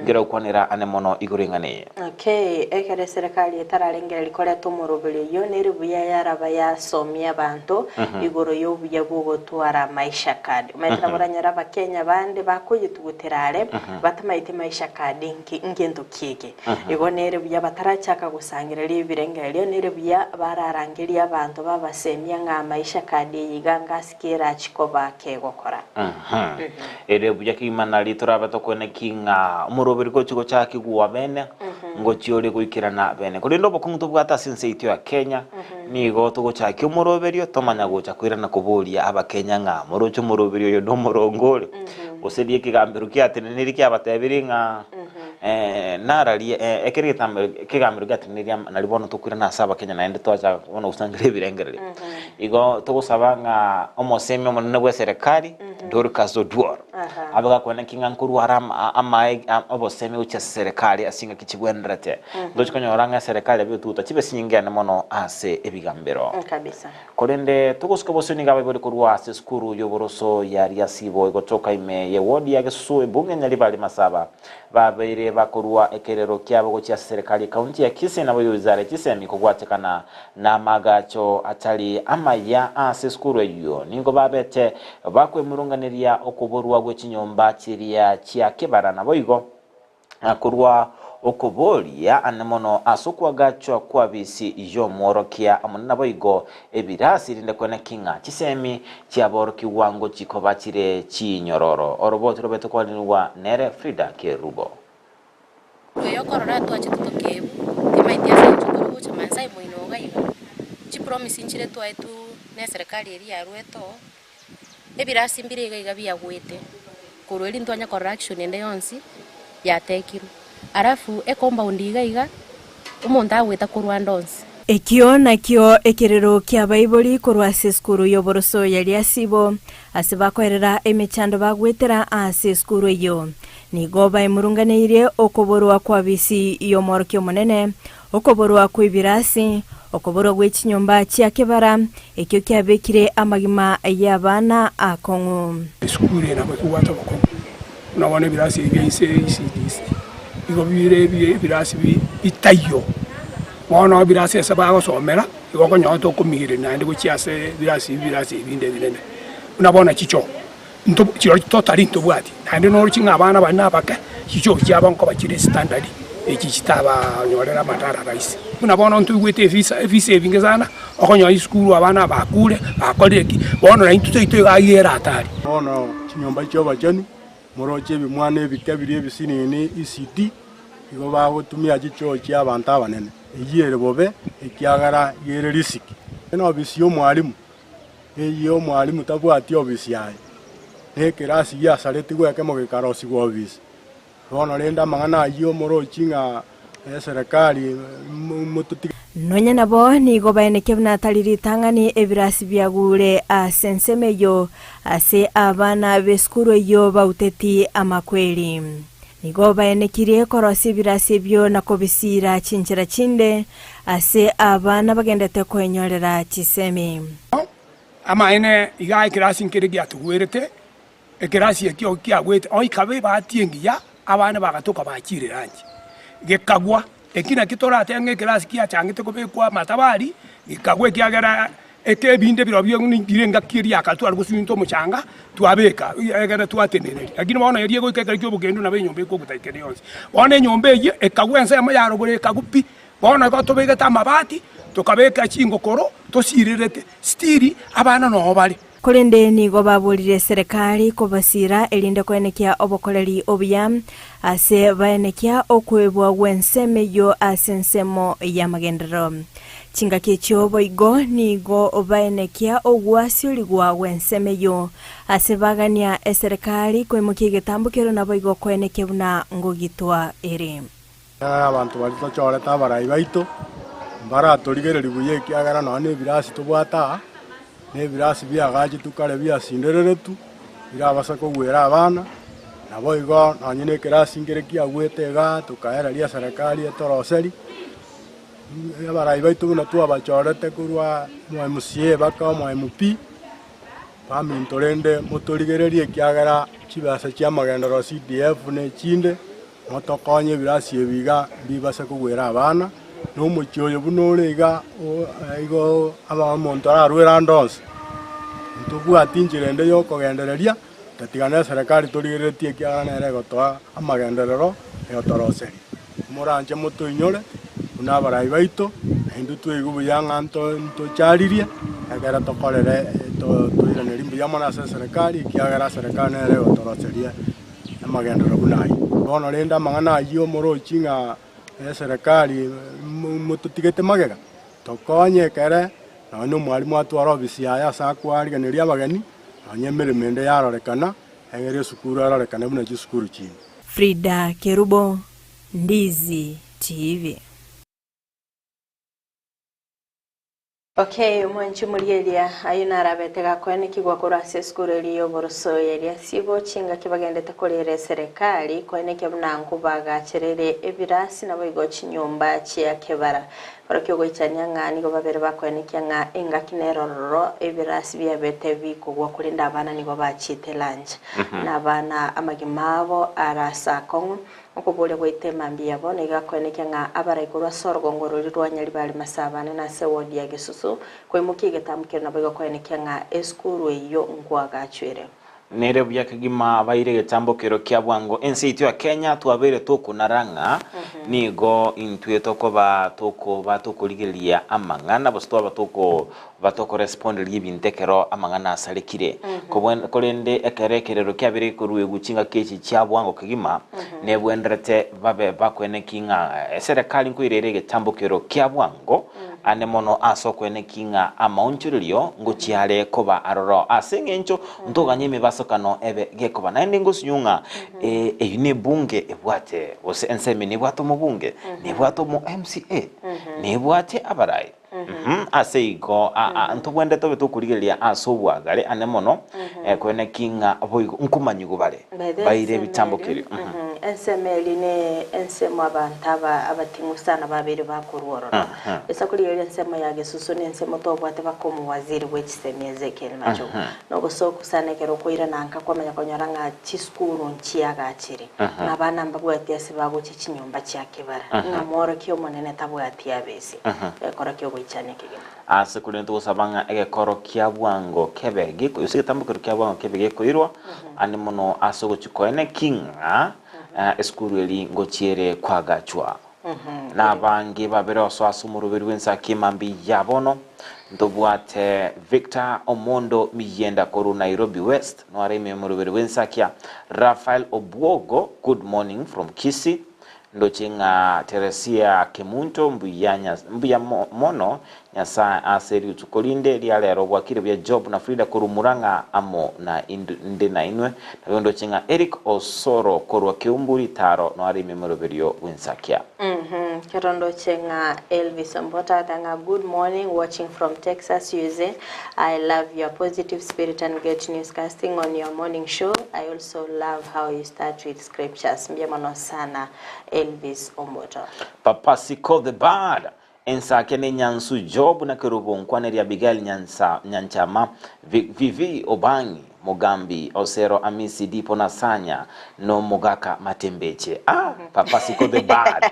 Nkere gokwanera ane mono igoro eng'ana eye. Okay, ekero eserekari etararengereria koreta omoroberio oyio, nere buya yaraba yasomia abanto igoro y'obuya bw'ogotwara Maisha Card. Omanyete nabo oranyore abakenya bande bakoyetugutera are, batamaeti Maisha Card nki ngento ki eke. Igo nere buya batarachaka gosangereria ebirengererio, nere buya bararangerie abanto babasemia ng'a Maisha Card eye iga ngasike erachi koba kegokora. Ere buya kegima nari torabe tokoeneki ng'a omoroberi gochi gochakigwa bene, ngochia ore goikerana bene. Korende obokong'u tobwate ase ense yaito ya Kenya, nigo togochakia omoroberio tomanya gocha koirana koboria abakenya ng'a moroche omoroberi oyo nomoronge ore? Gose riria ekegambero kiatenenire kiabatebirie ng'a nararie ekero egetambero ekegambero giatenenire ama nari bono tokoirana ase abakenya naende twachaka bono gosangereria ebirengererio. Igo togosaba ng'a omosemi omonene bw'eserekari Dorcas Oduor abe gakoeneki ng'a nkorwa are amae obosemi gochia ase eserekari ase chingaki chigwenerete. Ntochi konyora ng'a eserekari yabe etuguta chibe chinyinge mono ase ebigambero. Kabisa. Korende togosuka bosio nigo abaibori korwa ase esukuru y'oboroso ya Riasibo egotoka ime y'ewodi ya Gesusu ebunge Nyaribari Masaba babeire bakorua ekerero kiabo gochia ase serikali ekaunti ya Kisii naboigo wizara ya chisemi kobwatekana namagacho atari amaya ase esukuru eyio nigo babete bakwemurunganeria okoborwa gwe chinyomba chiria chia kebara naboigo korwa okoboria ane mono ase okoagachwa kw'abisi y'omworokia omonene naboigo ebirasi rinde kweneki ng'a chisemi chiaborokigwa ngochikoba chire chinyororo. Oroboti robete kwarinigwa nere Frida Kerubo. Oyo okorora twachete tokebu, timaeti ase eng'encho tore gocha Maasai moino iga iga, chipromise nchire twaetwe na eserekari eria yarwete oo, ebirasi mbire iga iga biagwete, korwa erio ntwanya korora action ende yonsi yatekirwe. Alafu ecompound iga iga, omonto agoeta korwa ande onsi. Ekio nakio ekerero ki'abaibori korwa ase esukuru y'oboroso ya Liasibo, ase bakoerera emechando bagwetera ase esukuru eyio. Nigo baemurunganeirie okoborwa kw'abisi y'omworokia omonene, okoborwa kw'ebirasi, okoborwa gwe chinyomba chia kebara, ekio kiabekire amagima y'abana akong'u. Esukuru eye nabo ekobwata obokong'u, buna bono ebirasi ebi bia inse ECDC, nigo bire ebirasi bitaiyo. Bono ebirasi ase bagosomera, igo okonyora tokomigereria naende gochia ase ebirasi ebirasi ebinde ebinene. Buna bono chichoo, nto chirochio totari ntobwati, naende noroche ng'a abana baria nabake, chichoo chiabo nkoba chire standard, echi chitabanyorera amadara rahisi. Buna bono ntoigwete efisa efisa ebinge sana, okonyora esukuru abana abakure, bakorire ki, bono naintwe seito iga aywo ere hatari. Bono chinyomba chi'obochenu, moroche ebimwana ebike biria ebisinini ECD, igo bagotumia chichoo chi'abanto abanene. Eyio ere bobe, ekiagera iga ere risiki. Enobisi y'omwalimu, eyio omwalimu tabwati obisi yaye, na ekerasi giasaretigwe ekemo gekarosigwa obisi. Bono rende amang'ana ayio morochi ng'a eserekari mototige. Nonya nabo nigo baenekia buna tari ritang'ani ebirasi biagure ase ensemo eyio ase abana b'esukuru eyio bauteti amakweri. Nigo baenekirie korosia ebirasi ebio na kobisiira chinchera chinde ase abana bagendete koenyorera chisemi. Amaene iga ekerasi nkere giatogwerete, ekerasi ekio kiagwete, o ikaba ebahati engiya, abana bagatoka bachiire ranchi, gekagwa. Eki nakio toratebe ng'a ekerasi kiachangete kobekwa amatabari, gekagwa ekiagera eke ebinde birobio bire engaki eria ya kare tware gosunyuta omochanga, twabeka egere twateneneria. Lakini bono eria egoika ekero kia obokendu nabo enyomba ekoguta ekero yonsi. Bono enyomba eyio ekagwa ensemo ya rogoro ekagwa pi, bono igo tobegete amabati, tokabeka chingokoro, tosirerete, still abana noo bare. Korende nigo baborire eserekari kobasiira erinde koenekia obokoreri obuya ase baenekia okoebwa gw'ensemo eyio ase ensemo y'amagenderero. Chingaki echio boigo nigo baenekia ogwasiorigwa gw'ensemo eyio ase bagania eserekari koimokia egetambo keria naboigo koenekia buna ngogitwa ere. Abanto baria tochorete abarai baito, mbaratorigererie buya ekiagera nonya nebirasi tobwate aa, nebirasi biagachetwe kare biasindereretwe, birabasa kogwera abana, naboigo nonya na ekerasi nkere kiagwete igaa tokaereria eserekari etoroserie, abarai baito buna twabachorete korwa omo MCA mpaka omo MP, baminto rende motorigererie ekiagera chibesa chiamagenderero CDF na echinde. Motokonye ebirasi ebi iga mbibase kogwera abana, na omochie oyo buna ore iga igo omonto ararwere ande onsi. Ntobwati inchera ende y'okogendereria, tatiga neserekari torigereretie ekiagera nere egotoa amagenderero egotoroseria. Moranche motoinyore buna abarai baito, naintwe tweigwe buya ng'a ntocharirie, ekero tokorere toiranerie mbuya mono ase eserekari ekiagera eserekari nere egotoroseria. amagenderero buna ayio. Bono rende amang'ana ayio morochi ng'a eserekari mototigete magega, tokonye ekere nonya na omwalimu atware ofisi yaye ase akoarigeneria abageni, nonya emeremo ende yarorekana, egere esukuru erorekane buna chisukuru chinde. Frida Kerubo, Ndizi TV. Okay, omwanchi morieria, ayio narabete gakoenekigwa korwa ase esukuru eria y'oboroso eria Sibo chingaki bagendete korera eserekari koenekia buna nkobagacherere ebirasi naboigo chinyomba chia kebara. Korokio ogoichania ng'a nigo babere bakoenekia ng'a engaki nere ororo ebirasi biabete bikogwa korende abana nigo bachiete lunch. Na abana amagima abo are ase akong'u Okoboria gwaito emambia ya bono iga koenekia ng'a abarai korwa ase orogongo roria rwa Nyaribari Masabane na ase ewodi ya Gesusu koimokia egetambo keria nabo igo koenekia ng'a esukuru eyio nkoagachwere. Nere buya kegima baire egetambo kero kia bwango ense yaito ya Kenya twabeire tokonara ng'a nigo intwe tokoba tokoba tokorigereria amang'ana gose twaba toko batokoresponderia ebinto ekero amang'ana asarekire. Kobwen- Korende ekero ekerero kiabeire gekoruegwa chingaki echi chia bwango kegima, nebwenderete babe bakweneki ng'a eserekari nkoirere egetambo kero kia bwango, ane mono ase okweneki ng'a amaonchorerio ngochia are koba aroro ase eng'encho ntoganye emebasokano ebe gekoba. Naende ngosunywa ng'a eyio nebunge ebwate, gose ensemo eye nebwate omobunge, nebwate omo MCA, nebwate abarai. Ase igo ntobwenerete tobe tokorigereria ase obwagare ane mono, korende ki ng'a boigo nkomanyigwa bare baire ebitambo kerio. Ensemo eria ne ensemo abanto aba abating'u sana babeire bakorwa ororo. Ase korigereria ensemo ya Gesusu ne ensemo tobwate baka omowaziri bwe chisemi Ezekiel Machogu. Nobosoku sana ekero okoirana nka kwamanya konyora ng'a chisukuru nchiagachire, ng'a abana mbabwati ase bagochia chinyomba chia kebara, ng'a mworokia omonene tabwati abese. Gekoro ki'ogoichania kegima. Ase korende togosaba ng'a egekoro kia bwango kebe geko gose egetambokero kia bwango kebe gekoirwa ande mono ase ogochia koene ki ng'a esukuru eri ngochia ere koagachwa. Na abange babere osoa ase omoroberi bw'ensaki mambia ya bono, ntobwate Victor Omondo Miyienda korwa Nairobi West, noare ime omoroberi bw'ensakia, Raphael Obwogo, good morning from Kisii, Ndoche ng'a Teresia Kemunto mbuya mbuya mono Nyasae ase rituko rinde ria rero gwakire buya Job na Frida korwa Murang'a amo na inde nainwe. Nabo ndoche ng'a Eric Osoro korwa Keumbu Ritaro noare ime moroberio bw'ensakia. Kero ndoche ng'a Elvis Ombota ata ng'a good morning watching from Texas USA I love your positive spirit and great newscasting on your morning show I also love how you start with Scriptures mbuya mono sana Elvis Omboto. Papa Siko the Bad, Ensake ne Nyansu Job na Kerubo Nkwaneri Abigail Nyansa Nyanchama Vi Vivi Obangi. Mogambi, Osero Amisi Dipo Nasanya nomogaka Matembeche. Ah, Papa Siko the bird.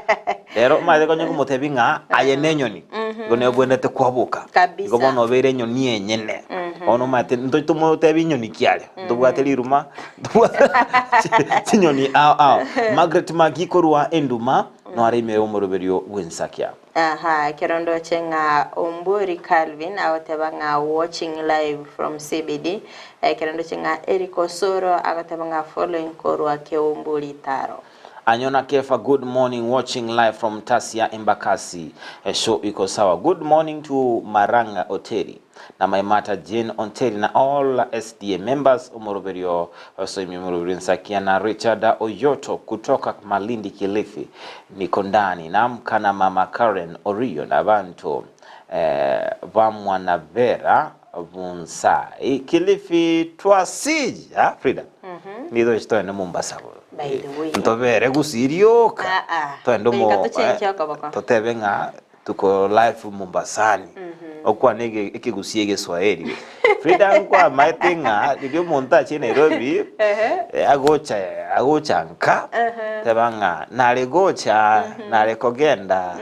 Rero omanyete konya komotebi ng'a aye nenyoni igo nebwenerete kwaboka. Kabisa. Igo bono obeire enyoni enyene. Bono omanyete ntomotebi inyoni ki are? Ntobwate riruma, ntobwate chinyoni ao ao. Margaret Magi korwa Enduma noare ime y'omoroberio bw'ensakia. Aha, ekero ndoche ng'a Omburi Calvin agoteba ng'a watching live from CBD, ekero ndoche ng'a Eric Osoro agoteba ng'a following korwa Keumbu Ritaro. Anyona Kefa good morning watching live from Tasia Embakasi show iko sawa good morning to Maranga Oteri na my mata Jane Onteri na all SDA members omoroberio osoimia omoroberio Nsakia na Richard Oyoto kutoka Malindi Kilifi niko ndani namka na mama Karen Oriyo na banto eh, ba Mwanavera Bunsai Kilifi twasija Frida nigo toende Mombasa bo By the way. ntobere gusii rioka Ah, ah. toende mo Goika tochenche okoboko. totebe ng'a tuko live Mombasani okwane ekegusii egeswahili Frida nkwamaete ng'a riria omonto achie Nairobi Ehe. agocha agocha nka teba ng'a nare gocha nare kogenda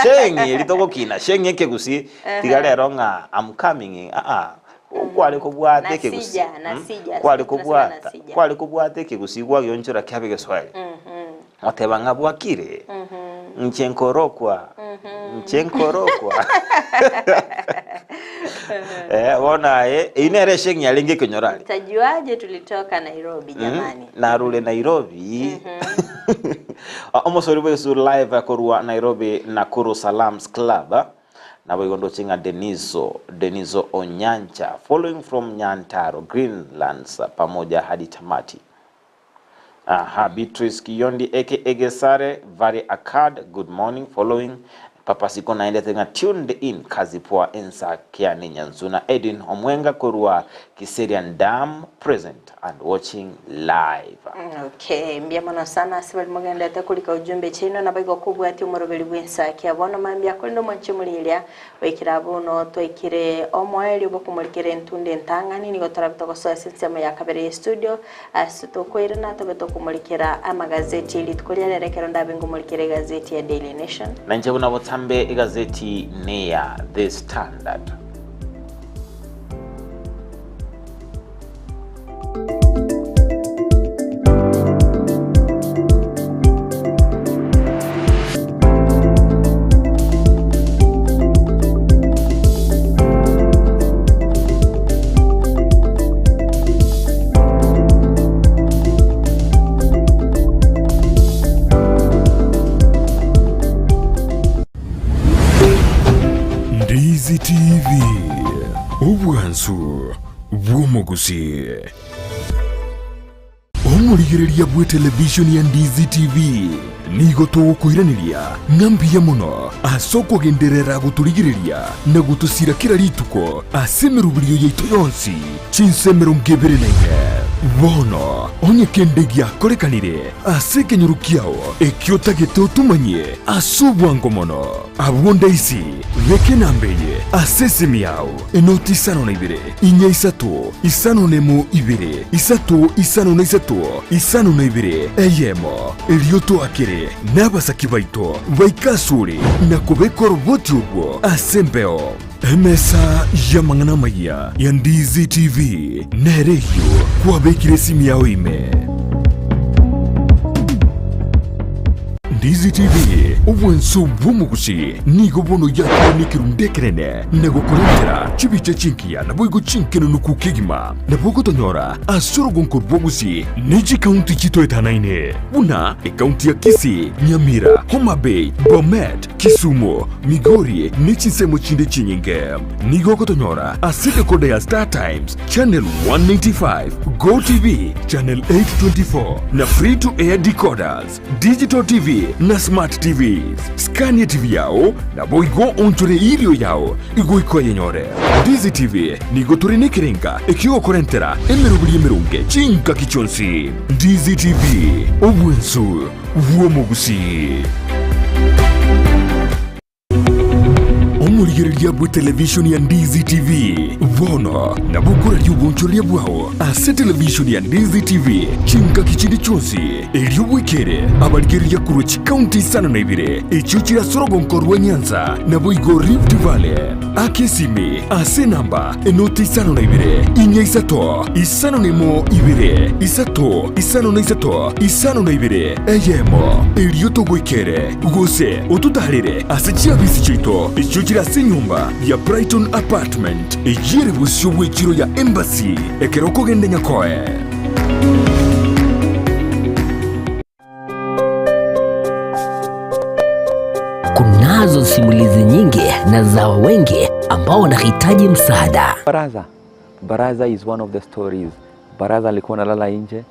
sheng'i eri togokina sheng'i ekegusii tiga rero ng'a am coming aa kware kobwata ekegusii Nasija, nasija, kware tunasema kobwata nasija. kware kobwata ekegusii gwagionchora kiabe egeswahili Goteba ng'a bwakire, inche nkorokwa, inche nkorokwa. Eh, bono aye, eyio nere esheng'i yarenge ekenyoro aria. Mtajuaje tulitoka Nairobi jamani? Narure Nairobi. Omosori bw'Esu live korwa Nairobi Nakuru Salams Club. Naboigo ndoche ng'a Deniso, Deniso Onyancha, following from Nyantaro, Greenlands, pamoja hadi tamati. Aha, Beatrice Kiyondi aka Gesare, Valley Acad, good morning, following Papa Siko naende ng'a tuned in, kazi poa ensa kiane Nyanzuna Edwin Omwenga korwa Kiserian Dam, present and watching live. Okay, mbuya mono sana ase baria mogenderete korika ujumbe chiaino nabo igo kobwatia omoroberi bw'ensakia bono mambia korende omwanche omorigereria Goikera bono twaikire omoerio bw'okomorikera entunda entang'ani, nigo torabe togosoa ase ensemo ya kabere y'estudio, ase tokoirana tobe tokomorikera amagazeti e rituko ria rero ekero ndabe ngomorikera egazeti ya Daily Nation. Na inche buna botambe egazeti neya The Standard. Ndizi TV, obwansu bw'omogusi. Omorigereria bw'etelevishoni ya Ndizi TV nigo togokoiraneria ng'a mbuya mono ase okogenderera gotorigereria na gotosira kera rituko ase emeroberio yaito yonsi chinsa 24. Bono onye kende giakorekanire ase ekenyoro kiao ekio otagete otomanyie ase obwango mono, abwo ndaisi beka enamba eye ase esimi yao, enoti isano na ibere, inya isato, isano nemo ibere, isato isano na isato, isano na ibere, eyemo. Erio toakere nabasaki baito baike asore na kobeka oroboti orwo ase embeo. Emesa y'amang'ana amayia ya Ndizi TV nere eyio kwabekire esimi yao ime. Ndizi TV, obwanso bw'omogusi nigo bono yakire nekerundu ekenene na gokorentera chibicha chingiya naboigo chinkenenuku kegima. Nabo ogotonyora ase orogonko rw'ogusi ne chikaunti chitoetanaine buna ekaunti ya Kisii, Nyamira, Homa Bay, Bomet, Kisumu, Migori ne chinsemo chinde chinyinge. Nigo ogotonyora ase decoder ya Star Times, Channel 195, Go TV, Channel 824 na Free to Air decoders, Digital TV na Smart TVs. Scania TV yao naboigo onchore irio yao igoika oyenyore. Ndizi TV nigo tore nekerenga ekiogokorentera emeroberi emeronge chingaki chionsi. Ndizi TV, obwensu bw'omogusii. Omorigereria bw'etelevishoni ya Ndizi TV, bono nabo okoraria obonchoreria bwao ase televishoni ya Ndizi TV chingaki chinde chionsi, erio bwekere abarigereria korwa chikaunti isano na ibere echio chire ase orogonko rwa Nyanza naboigo Rift Valley. Aka esimi ase enamba enoti 52 4 5 01 2 3 5 52 eyemo, erio togoikere gose ototaarere ase chiabisi chiaito echio chire ase enyomba ya Brighton Apartment, eyio ere bosio bw'echiro ya Embassy ekero okogenda Nyakoe. Kunazo simulizi nyingi na za wengi ambao wanahitaji msaada. Baraza. Baraza is one of the stories. Baraza alikuwa analala nje.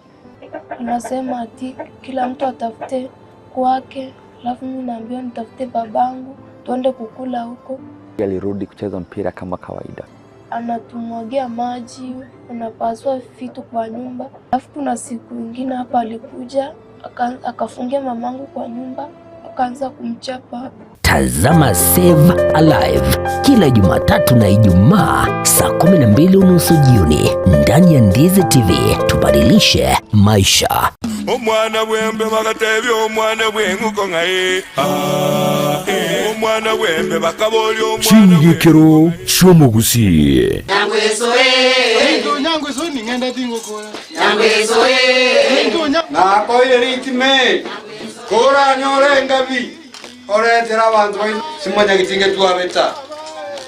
Anasema ati kila mtu atafute kwake, alafu mimi naambiwa nitafute babangu tuende kukula huko. Alirudi kucheza mpira kama kawaida. Anatumwagia maji, anapasua vitu kwa nyumba. Alafu kuna siku ingine hapa alikuja aka- akafungia mamangu kwa nyumba akaanza kumchapa. Tazama Save Alive kila Jumatatu na Ijumaa saa 12 unusu jioni ndani ya Ndizi TV. Tubadilishe maisha. Omwana bwembe bagatebia omwana bweng'uko ng'ai Ah, eh. Omwana bwembe bakaboria omwana Ching'igekero chi'omogusii. Nakoire ritime koranyore engabi oretera abanto baino simanya gitinge twabeta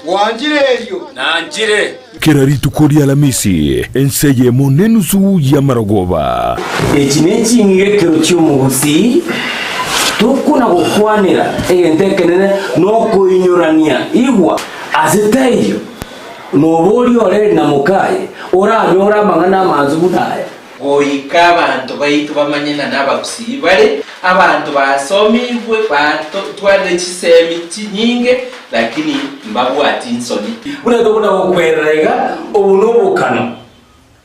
gwanjire erio nanjire Kera rituko ria Alamisi, ense eyemo nenusu y'amarogoba. Eki neching'igekero chi'omogusii tokona gokwanera egento ekenene nokoinyorania igwa ase taiyo noboria ore na mokaye oranyore amang'ana amansu buna aya. Goika abanto baito bamanye ng'a nabagusii bare, abanto basomigwe, batwarire chisemi chinyinge, lakini mbabwati nsoni. Buna tokona gokwerera iga, obo nobokano,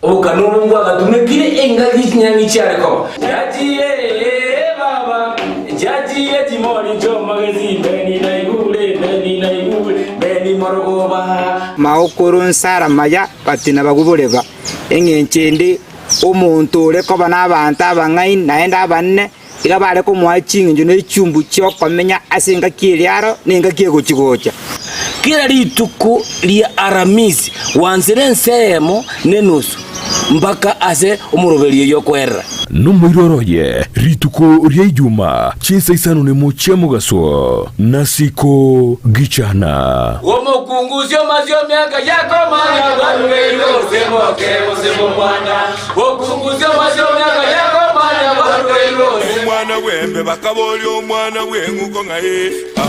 obokano obo mbwagatumekire engaki chinyang'i chiare koba. Njachiire baba, njachiire chimori chi'omogesi, mbeni naigure, mbeni naigure, mbeni morogoba. Maokoro nsara maya but nabagwo boreba. Eng'encho ende, omonto ore koba nabaanto abang'aini naende abanene, iga bare komoa ching'encho ne chiumbu chi'okomenya ase engaki eria aro na engaki egochi-gocha. Kera rituko ria Aramisi gwansire ense eyemo nenusu mpaka ase omoroberio y'okwerera. Nomoiroro oye rituko ria Ijuma chinsa isano nemo chia mogaso, nasiko gichana. Omokungu osio miaka yakomanya bwarugeirwe gose moke gose momwana. Omokungu osio miaka yakomanya bwarugeirwe gose. Omwana bw'embe bakaboria omwana bw'eng'uko ng'ai ah.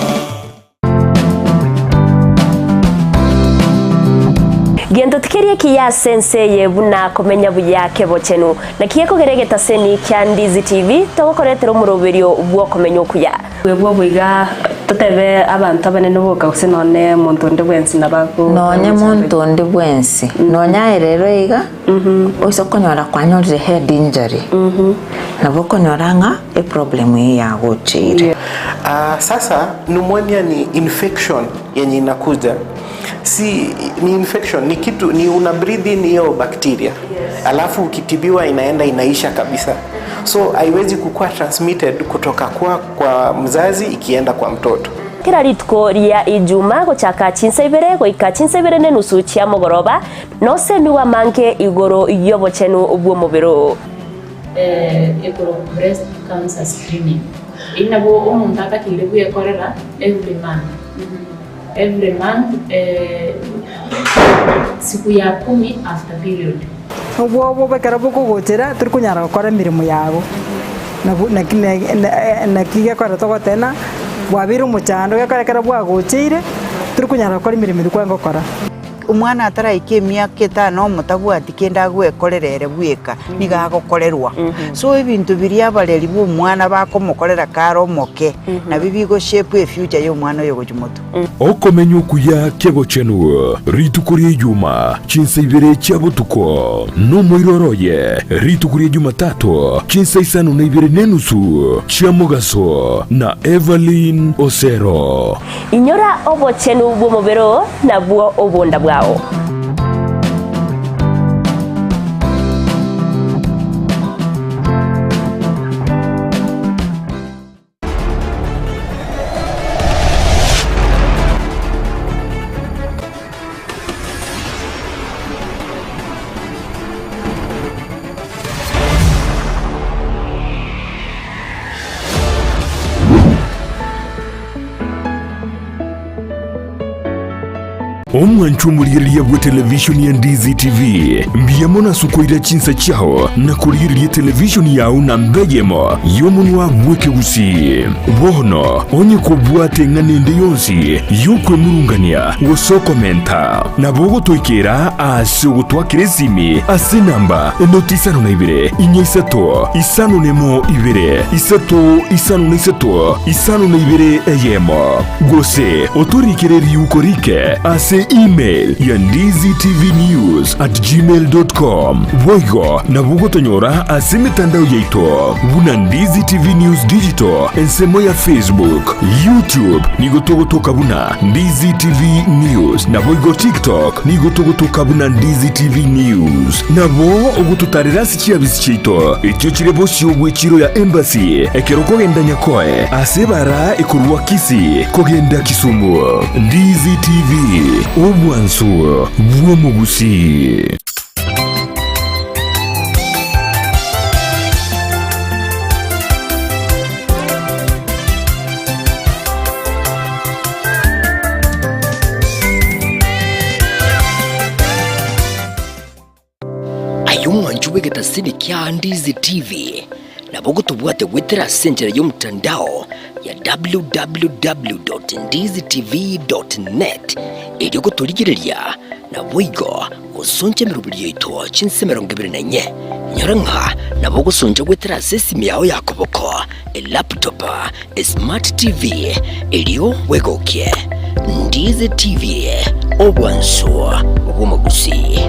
Gento tikeri ekiya ase ense eye buna komenya buya kebochenu. Naki gekogera egetaseni kia Ndizi TV togokoretera omoroberio bw'okomenya okuya. Bwebwo iga totebe abanto abanene boka gose nonye monto onde bwensi nabo ago Nonye monto onde bwensi, nonya aye rero iga, oise okonyora kwanyorire head injury, nabo okonyora ng'a eproblem eye yagocheire. Ah, sasa pneumonia ni infection yenye inakuja si ni infection ni kitu ni una breathe in hiyo bacteria alafu ukitibiwa inaenda inaisha kabisa so haiwezi kukuwa transmitted kutoka kwa, kwa mzazi ikienda kwa mtoto Kera rituko ria Ijuma gochaka chinsa ibere goika chinsa ibere nenusu chia mogoroba, nosemigwe amange igoro y'obochenu bw'omobere oo. Ekorokwa breast cancer screening. Eyio nabo omonto atakeire bwekorera every month, every month siku ya kumi after period. Obwoba ekero bokogochera tori konyara gokora emeremo yago, nabo naki naki gekogera togoteba ng'a bwabeire omochando gekogera ekero bwagocheire tori konyara gokora emeremo eria kwarenge gokora. Omwana ataraika emiaka etano omo tabwati kende agwekorera ere bweka, nigo agokorerwa. So ebinto biria abareri ba omwana bakomokorera kare omoke, nabio bigo shape efuture ya omwana oyo gochia motwe. Okomenya okuya kebochenu rituko ria Ijuma chinsa ibere chia botuko, nomoiroro oye rituko ria Jumatatu chinsa isano na ibere nenusu chia mogaso na Evelyn Osero. Inyora obochenu bw'omobere oo, nabwo obonda bwao. Omwancho omorigereria bwe televishoni ya Ndizi TV, mbuya mono ase okoira chinsa chiao na korigereria televishoni yao namba eyemo y'omonwa bw'ekegusii. Bono onye kobwate eng'ana ende yonsi y'okwemurungania gose okomenta, nabo ogotoikera ase ogotwakera esimi ase enamba enoti isano na ibere, inya isato, isano nemo ibere, isato isano na isato, isano na ibere eyemo. Gose otorikere riuko rike ase email ya ndizitvnews@gmail.com. Boigo nabo ogotonyora ase emetandao yaito buna Ndizi TV News Digital ensemo ya Facebook, YouTube nigo togotoka buna Ndizi TV News naboigo TikTok nigo togotoka buna Ndizi TV News. Nabo ogototarera ase chiabisi chiaito echio chire bosio bw'echiro ya Embassy ekero okogenda Nyakoe ase ebara ekorwa Kisii kogenda Kisumu. Ndizi TV, obwansu bw'omogusii. Aye omwancho bw'egetasini kia Ndizi TV, nabo ogotobwate goetera ase enchera y'omotandao ya www.ndizitv.net erio gotorigereria naboigo gosoncha emeroberi yaito chinse 24. Nyora ng'a nabo ogosoncha goetera ase esimi yao ya koboko, elaptop, esmart TV erio bwegokie. Ndizi TV, obwansu bw'omogusii.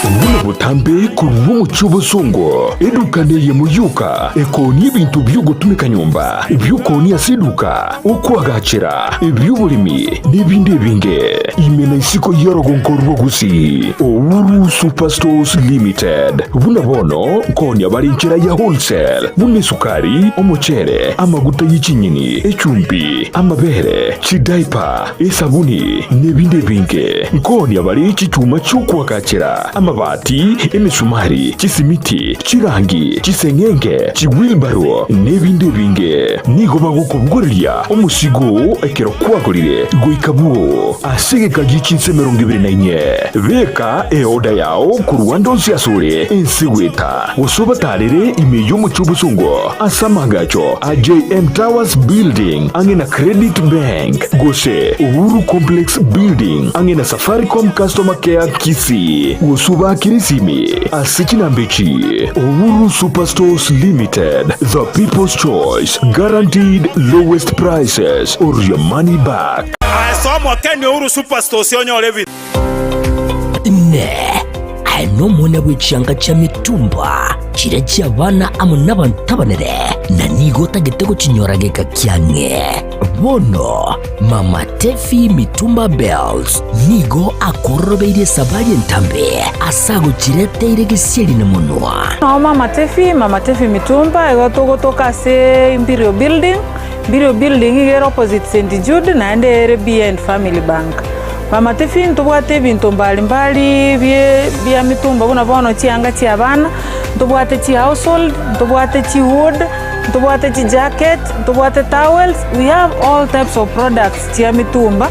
Buna botambe korwa omochie obosongo, eduka neyemo yoka ekoonia ebinto bi'ogotumeka nyomba, ebi'okoonia ase eduka, okoagachera, ebi'oboremi, na ebinde ebinge. Ime na isiko y'orogonko rwa Gusii, Uhuru Superstores Limited. Buna bono nkoonia bare enchera ya wholesale, buna esukari, omochere, amaguta ye chinyeni, echumbi, amabere, chidaipa, esabuni, na ebinde ebinge. Nkoonia bare chichuma chi'okoagachera, amabati, emesumari, chisimiti, chirangi, chiseng'enge, chiwilbaro, na ebinde ebinge. Nigo bagokobogoreria omosigo oo ekero kwagorire goika bwoo ase egeka gie chinsa 24. Beka eoda yao korwa ande onsi asore ense goeta, gose obatarere ime y'omochie obosongo ase amaagacho a JM Towers Building ang'e na Credit Bank, gose Uhuru Complex Building ang'e na Safaricom Customer Care Kisii, gose obaakere esimi ase chinamba echi, Uhuru Superstores Limited, the people's choice, guaranteed lowest prices or your money back. Ase omokeni Uhuru Superstores onyore ebinto. Inee! Aye nomwana bwe chianga chia mitumba, chiria chi'abana amo nabanto abanene, na nigo otagete gochinyora geka kiang'e? Bono Mama Tefi Mitumba Bells nigo akororobeirie esabari entambe ase agochireteire gesieri na monwa. Nao Mama Tefi, Mama Tefi Mitumba, igo togotoka ase Imperial Building, Imperial Building iga ere opposite St Jude naende ere behind Family Bank. Mama Tefi ntobwate ebinto mbali mbali bie bia mitumba buna bono chianga chia abana, ntobwate chi household, ntobwate chi wood, Ntobwate chijacket, ntobwate towels, we have all types of products chia mitumba,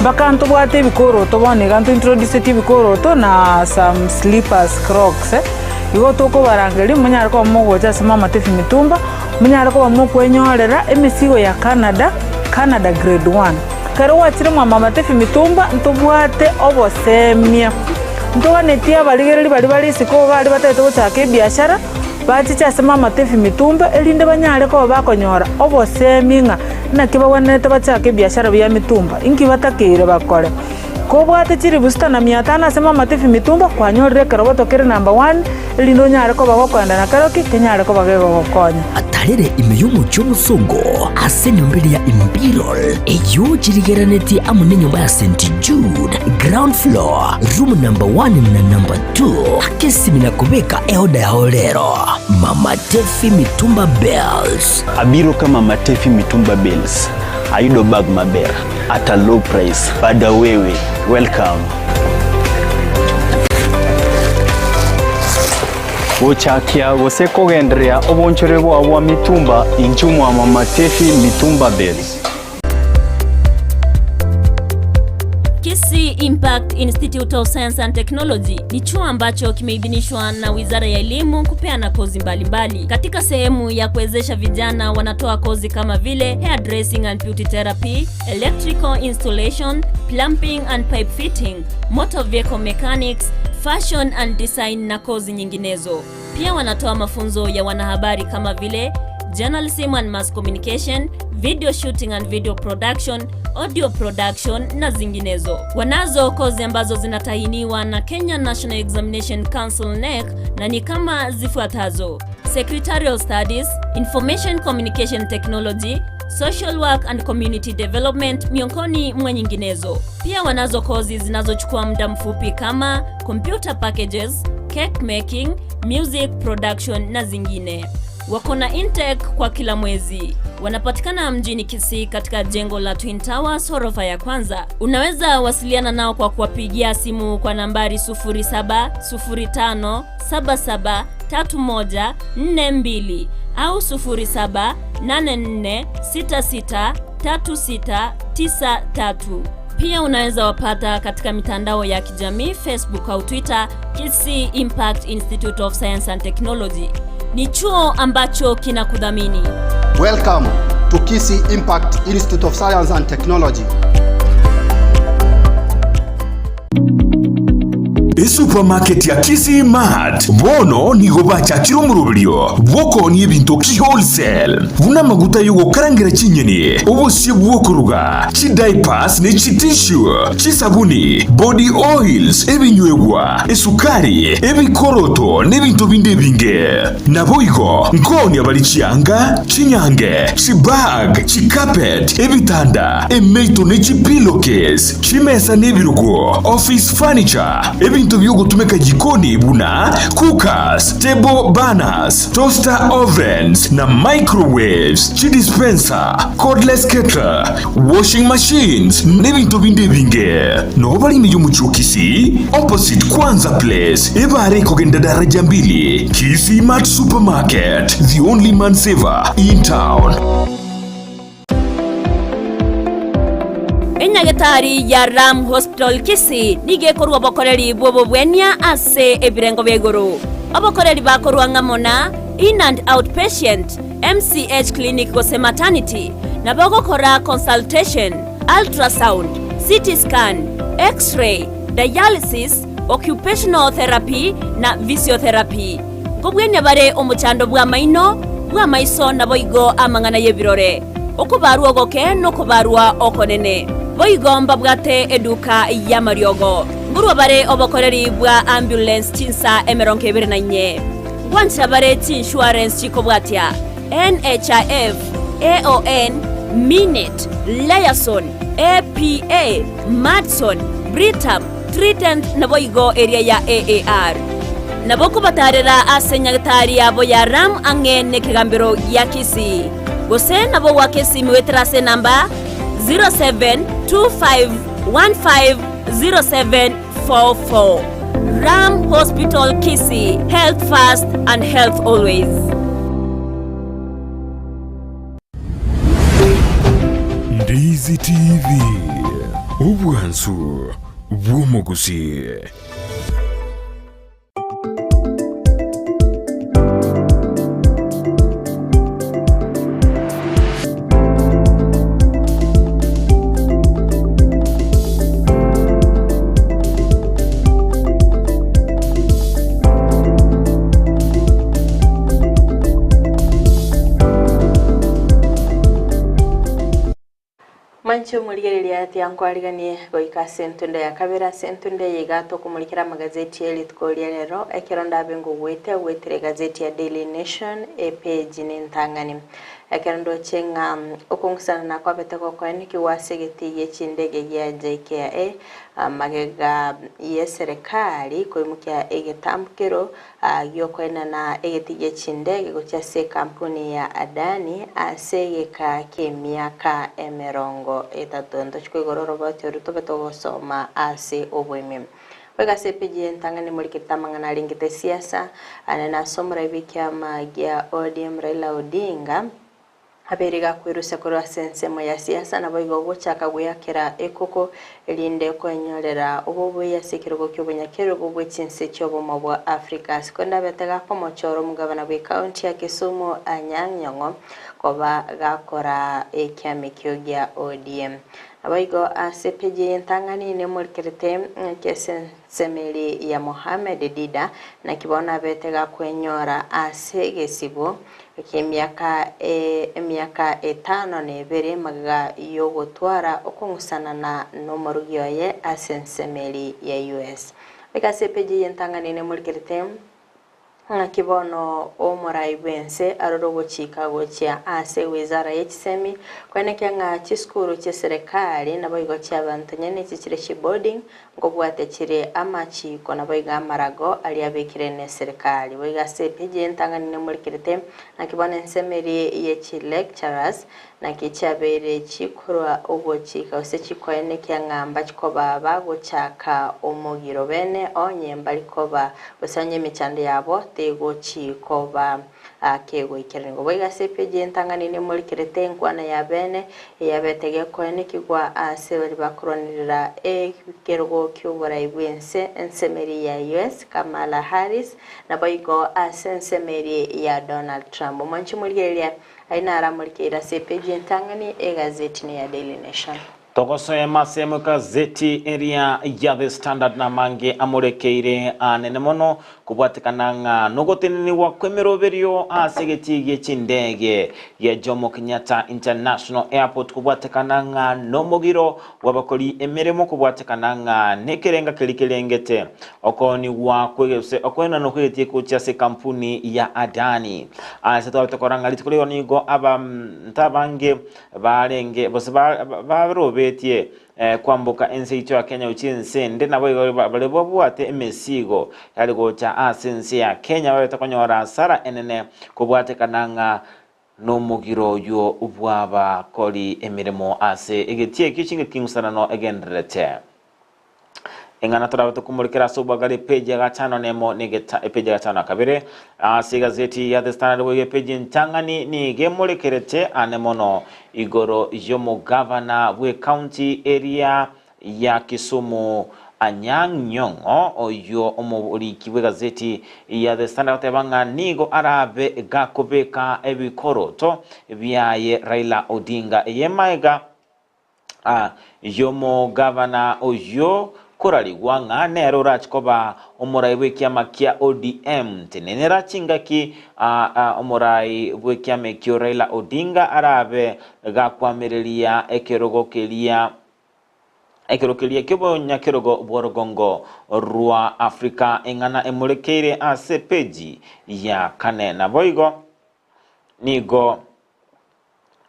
mpaka ntobwate ebikoroto bono iga ntointroducetie ebikoroto na some slippers, crocs eh. Igo tokobarangeria monyare koba mogocha ase Mama Tefi Mitumba, monyare koba mokwenyorera emesigo ya Canada, Canada grade one. Ekero gwachire mwa Mama Tefi Mitumba ntobwate obosemia. Ntoganetie abarigereria baria bare isiko iga aria batagete gochaka ebiashara, bachiche ase Mama Tefi Mitumba erinde banyare koba bakonyora obosemia ng'a naki bagwenerete bachake ebiashara bia mitumba, inki batakeire bakore. Kobwate chilifu sita na mia tano ase Mama Tefi Mitumba, kwanyorire ekerogoto kere number one, erinde onyare koba gokoenda na keroki kenyare koba gegogokonya. Atarere ime y'omochie omosongo ase enyomba eria ya Imperial, eyio chirigeranetie amo nenyomba ya St. Jude, ground floor, room number one na number two. Aka esimi na kobeka eoda yao rero. Mama Tefi Mitumba Bells. Abiro ka Mama Tefi Mitumba Bells, ayudo bag maber at a low price. Bada wewe, welcome. Gochakia gose kogendereria obonchore bwao bwa mitumba inchuo mwa Mama Tefi Mitumba Bales. Kisii Impact Institute of Science and Technology ni chuo ambacho kimeidhinishwa na Wizara ya Elimu kupeana kozi mbalimbali mbali. Katika sehemu ya kuwezesha vijana wanatoa kozi kama vile hairdressing and beauty therapy, electrical installation, plumbing and pipe fitting, motor vehicle mechanics, fashion and design na kozi nyinginezo. Pia wanatoa mafunzo ya wanahabari kama vile journalism and mass communication, video shooting and video production, audio production na zinginezo. Wanazo kozi ambazo zinatahiniwa na Kenya National Examination Council NEC na ni kama zifuatazo: Secretarial Studies, Information Communication Technology, Social Work and Community Development miongoni mwa nyinginezo. Pia wanazo kozi zinazochukua muda mfupi kama computer packages, cake making, music production na zingine. Wako na intake kwa kila mwezi. Wanapatikana mjini Kisii katika jengo la Twin Towers ghorofa ya kwanza. Unaweza wasiliana nao kwa kuwapigia simu kwa nambari 0705773142 au 0784663693. Pia unaweza wapata katika mitandao ya kijamii Facebook au Twitter, Kisii Impact Institute of Science and Technology. Ni chuo ambacho kinakudhamini. Welcome to Kisii Impact Institute of Science and Technology. Esupermarket ya Kisii Mart bono nigo bachakire omoroberio bw'okoonia ebinto ki wholesale buna amaguta y'ogokarangera chinyeni, obosie bw'okoruga, chidiapers ne chitissue, chisabuni, body oils, ebinywegwa, esukari, ebikoroto na ebinto binde ebinge. Naboigo nkoonia bare chianga, chinyange, chibag, chicarpet, ebitanda, emeito ne chipillowcase, chimesa na ebirogo, office furniture, ebinto biogotumeka jikoni buna cookers, table burners, toaster ovens na microwaves, chidispenser, cordless kettle, washing machines, na ebinto binde ebinge. Noo bare ime y'omochie o Kisii, opposite Kwanza Place, ebare ekogenda daraja mbili, Kisii Mart Supermarket, the only man saver in town. Enyagetari ya Ram Hospital Kisii nigo ekorua obokoreri bw'obobwenia ase ebirengo bia igoro. Obokoreri bakorua ng'amo na In and Out Patient, MCH Clinic gose Maternity, nabo ogokora consultation, ultrasound, CT scan, X-ray, dialysis, occupational therapy na physiotherapy. Nkobwenia bare omochando bw'amaino, bw'amaiso naboigo amang'ana y'ebirore, okobarwa ogoke nokobarwa okonene. Boigo mbabwate eduka y'amariogo. Nkorwa bare obokoreri bwa ambulance chinsa 24. Ngwancha bare chiinsurance chikobwatia NHIF, AON, Minet, Liaison, APA, Madson, Britam, Trident naboigo eria ya AAR. Nabo kobatarera ase nyagetari yabo ya Ram ang'e nekegambero gia Kisii. Gose nabo goaka esimi goetera ase enamba 0725150744. Ram Hospital Kisii, health first and health always. Ndizi TV, obwansu bw'omogusii. Mwanche omorigereria ati ankwariganie goika ase entunda ya kabere ase entunda eye iga tokomorikera amagazeti ye rituko ria rero ekero ndabe ngogwete gwetera egazeti ya Daily Nation epage nentang'ani. Ekero ndoche ng'a okong'usana nakwabete gokoenekigwa ase egetii gie chindege gia JKIA magega y'eserekari koimokia egetambokero gi'okoenana egetii gie chindege gochia ase ekampuni ya Adani ase egeka ki'emiaka 30. Ntochie koigora oroboti oru tobe togosoma ase oboime. Goika ase epeji y'entang'ani morikete amang'ana arengete siasa, ane nase omorai bw'ekiama gia ODM Raila Odinga, abeire gakwerusia korwa ase ensemo ya siasa naboigo ogochaka gweakera ekoko erinde kwenyorera obobuya ase ekerogo ki'obonyakerogo bwe chinse chi'obomo bwa Africa. Ase korende abete gakomochora omogabana bw'ecounty ya Kisumu Anyang' Nyong'o koba gakora ekiama ekio gia ODM. Naboigo ase epeji eye entang'ani nemorikerete ekesensemeri ya Mohamed Dida, naki bono abete gakwenyora ase egesibo ki'emiaka emiaka etano na ebere magega y'ogotwara okong'usanana nomorugi oye ase ensemeri ya US. Goika ase epeji eye entang'ani nemorikerete. Ng'aki bono omorai bw'ense arore ogochika gochia ase wizara ye chisemi, koenekia ng'a chisukuru chi'eserekari naboigo chi'abanto nyene echi chire chiboarding nkobwatia chire amachiko naboigo amarago aria abekire neserekari. Boigo ase epeji entang'ani nemorikerete naki bono ensemo eria ye chilecturers Naki chiabeire chikorwa ogochika gose chikoenekia ng'a mbachikoba bagochaka omogiro bene onye mbari koba, gose onye emechando yabo tegochi koba kegoikeranigwa. Boigo ase epeji entang'ani nemorikerete enkwana ya bene eyabete gekoenekigwa ase baria bakorwanerera ekerogo ki'oborai bw'ense ensemeri ya US Kamala Harris naboigo ase ensemeri ya Donald Trump. Omwanchi morigereria Ayio naramorikeire ase epeji entang'ani y'egazeti ya Daily Nation. Togosoema ase emegazeti eria ya The Standard namange amorekeire anene mono kobwatekana ng'a nogotenenigwa kw'emeroberio ase egetii gie chindege gia Jomo Kenyatta International Airport kobwatekana ng'a nomogiro bw'abakori emeremo kobwatekana ng'a nekerenga keria kerengete okoonigwa kw'egese okoenanwa kw'egetii gochia ase ekampuni ya Adani. Ase twabete korora ng'a rituko rigo nigo abanto abange barenge gose barobetie kwamboka ense yaito ya Kenya gochia ense ende, naboigo baria babwate emesigo yare gocha ase ense ya Kenya babete konyora hasara enene kobwatekana ng'a Nomogiro oyio bw'abakori emeremo ase egetii ekio chingaki ng'usanano egendererete. Eng'ana torabe tokomorekera ase obwagare epeji ya gatano nemo na egeta epeji ya gatano na kabere ase egazeti ya The Standard boigo epeji entang'ani nigo emorekerete ane mono igoro y'omogavana bw'ecounty eria ya Kisumu Anyang' Nyong'o, oyio omoriki bw'egazeti ya The Standard agoteba ng'a nigo arabe gakobeka ebikoroto biaye Raila Odinga eye maega y'omogavana oyio korarigwa ng'a nere orache koba omorai bw'ekiama kia ODM. Tenenera chingaki omorai bw'ekiama ekio Raila Odinga arabe gakwamireria ekerogo keria Ekero keria ki'obonyakerogo bw'orogongo rwa Afrika eng'ana emorekeire ase epeji ya kane. Naboigo nigo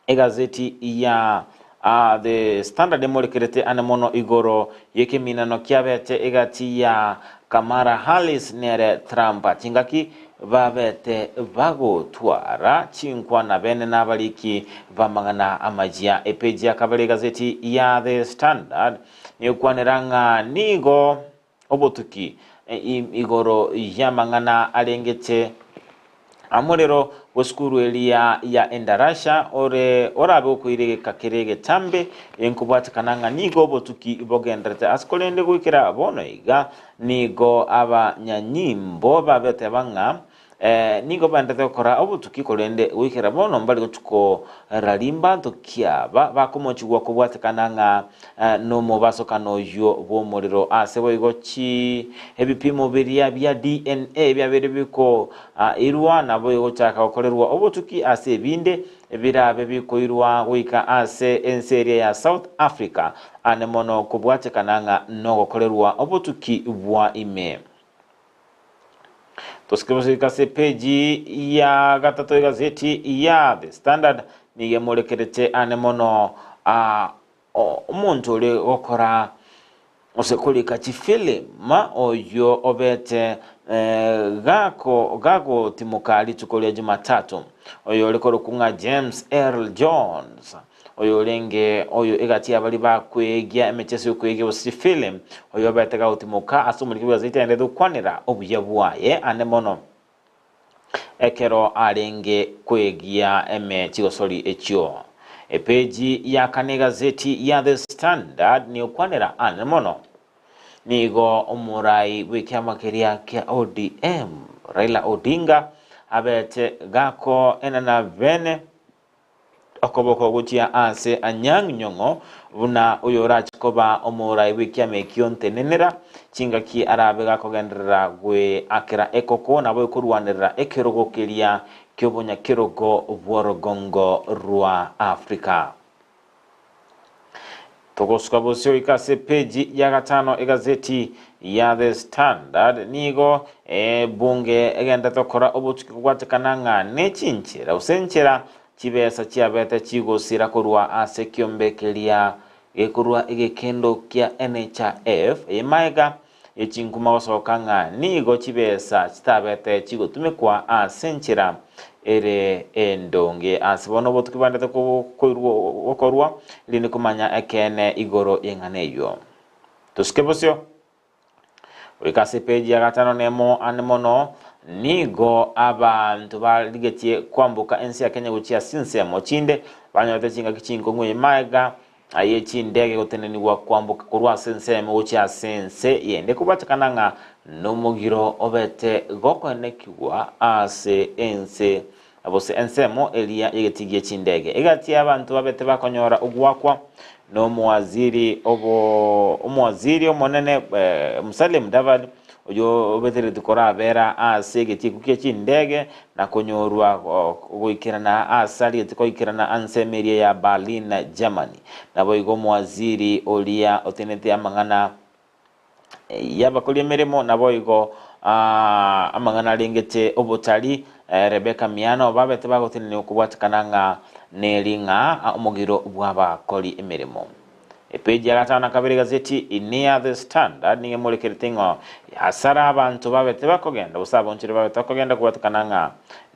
egazeti ya The Standard emorekerete ane mono igoro y'ekeminano kiabete egati ya Kamala Harris nere Trump chingaki babete bagotwara chinkwana bene nabariki b'amang'ana amayia. Epeji ya kabere y'egazeti ya The Standard negokwanera ng'a nigo obotuki igoro y'amang'ana arengete amorero bw'esukuru eria ya Endarasha ore orabe okoira egeka kere egetambe enkobwatekana ng'a nigo obotuki bogenderete ase korende goikera bono iga Nigo abanyanyimbo babeteba ng'a Nigo baendete gokora obotuki, korende goikera bono mbare gochia koraria mbanto ki aba bakomochigwa kobwatekana ng'a nomobasokano oyio bw'omorero. Ase boigo chi ebipimo biria bia DNA biabeire bikoirwa naboigo gochaka gokorerwa obotuki ase ebinde birabe bikoirwa goika ase ense eria ya South Africa ane mono kobwatekana ng'a nogokorerwa obotuki bwa ime. Tosike goika ase epeji ya gatato egazeti ya The Standard nigo emorekerete ane mono omonto ore gokora gose korika chifilm oyio obete gako gagotimoka rituko ria Jumatatu oyo ore korokwa ng'a James Earl Jones. Oyorenge oyo egati y'abaria bakwegia emecheso y'okwegia gose chifilimu, oyobete gagotimoka ase omoriki bw'egazeti agenderete gokwanera obuya bwaye ande mono ekero arenge kwegia eme chigosori echio. Epeji ya kane egazeti ya The Standard nigokwanera ande mono. Nigo omorai bw'ekiama keria kia ODM Raila Odinga abete gakoenana bene Okoboko gochia aase Anyang' Nyong'o buna oyorache koba omorai bw'ekiama ekio ntenenera, chingaki arabe gakogenderera gweakera ekoko nabo ekorwanerera ekerogo keria ki'obonyakerogo bw'orogongo rwa Afrika. Togosuka bosio goika ase epeji ya gatano egazeti ya The Standard nigo ebunge egenderete gokora obotuki kobwatekana ng'a ne chinchera gose enchera chibesa chiabete chigosira korwa ase ekiombe keria gekorwa egekendo kia NHIF eye maega ye chinkuma gosoka ng'a nigo chibesa chitabete chigotumekwa ase enchera ere endonge. Ase bono obotuki bwandete gokorwa, erinde komanya ekeene igoro y'eng'ana eyio. Tosike bosio. Goika ase epeji ya gatano nemo ande mono, nigo abanto barigetie kwamboka ense ya Kenya gochia ase chinsemo chinde, banyorete chingaki chinkong'u eye magega Aye chindege gotenenigwa kwamboka korwa ase ensemo gochia ase ense yende kobwatekana ng'a nomogiro obete gokoenekigwa ase ense gose ensemo eria y'egetii gie chindege. Egati y'abanto babete bakonyora ogoakwa nomowaziri obo omowaziri omonene Musalia Mudavadi oyio obetereretie korabera ase egetiiko gie chindege na konyorwa goikerana aase arigetie koikerana ansemo eria ya Berlin, Germany. Naboigo omowaziri oria otenenete amang'ana y'abakori emeremo, naboigo amang'ana arengete obotari, Rebecca Miano, babete bagotenenia okobwatekana ng'a neri ng'a omogiro bw'abakori emeremo. Epeji ya gatano na kabere egazeti ine ya The Standard nigo emorekerete ng'a asare abanto babete bakogenda gose abonchore babete bakogenda kobwatekana ng'a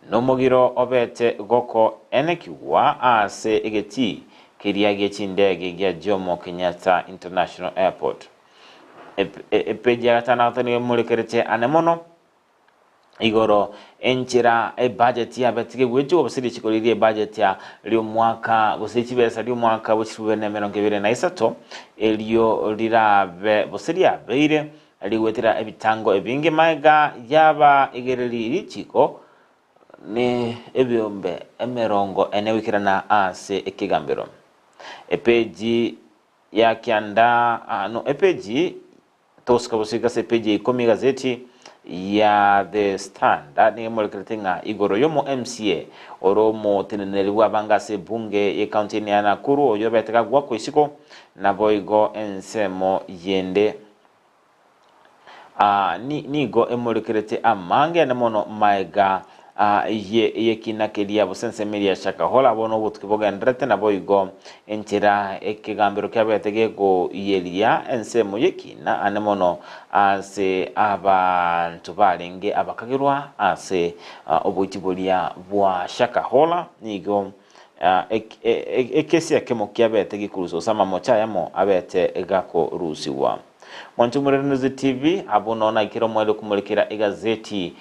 nomogiro obete gokoenekigwa ase egetii keria gie chindege gia Jomo Kenyatta International Airport. Epeji ya gatano na gatano nigo emorekerete ane mono Igoro enchera ebudget yabetige goetigwa gose richiko riria ebudget ri'omwaka gose chibesa ri'omwaka bwe chilifu bibere na emerongo ebere na isato erio rirabe gose riabeire rigoetera ebitango ebinge magega yaba igereri richiko ne ebiombe emerongo ene goikerana ase ekegambero. Epeji ya kianda no epeji Togosuka bosio ase epeji ya ikomi egazeti ya The Standard nigo emorekerete ng'a igoro y'omo MCA ore omoteneneri bw'abange ase ebunge y'ecounty ene ya Nakuru oyio obete gagwakwa isiko naboigo ensemo yende nigo emorekerete amange ane mono maega y'ekina keria gose ensemo eria ya Shakahola bono obotuki bogendererete naboigo enchera ekegambero kiabete gekoiyeria ensemo y'ekina ane mono ase abanto barenge abakagerwa ase oboiti boria bwa Shakahola nigo ekesia ekemo kiabete gekorusia gose amamocho ayamo abete gakorusigwa. Mwanche Omorerenuzi TV, abwo noo naikire omoerio komorekera egazeti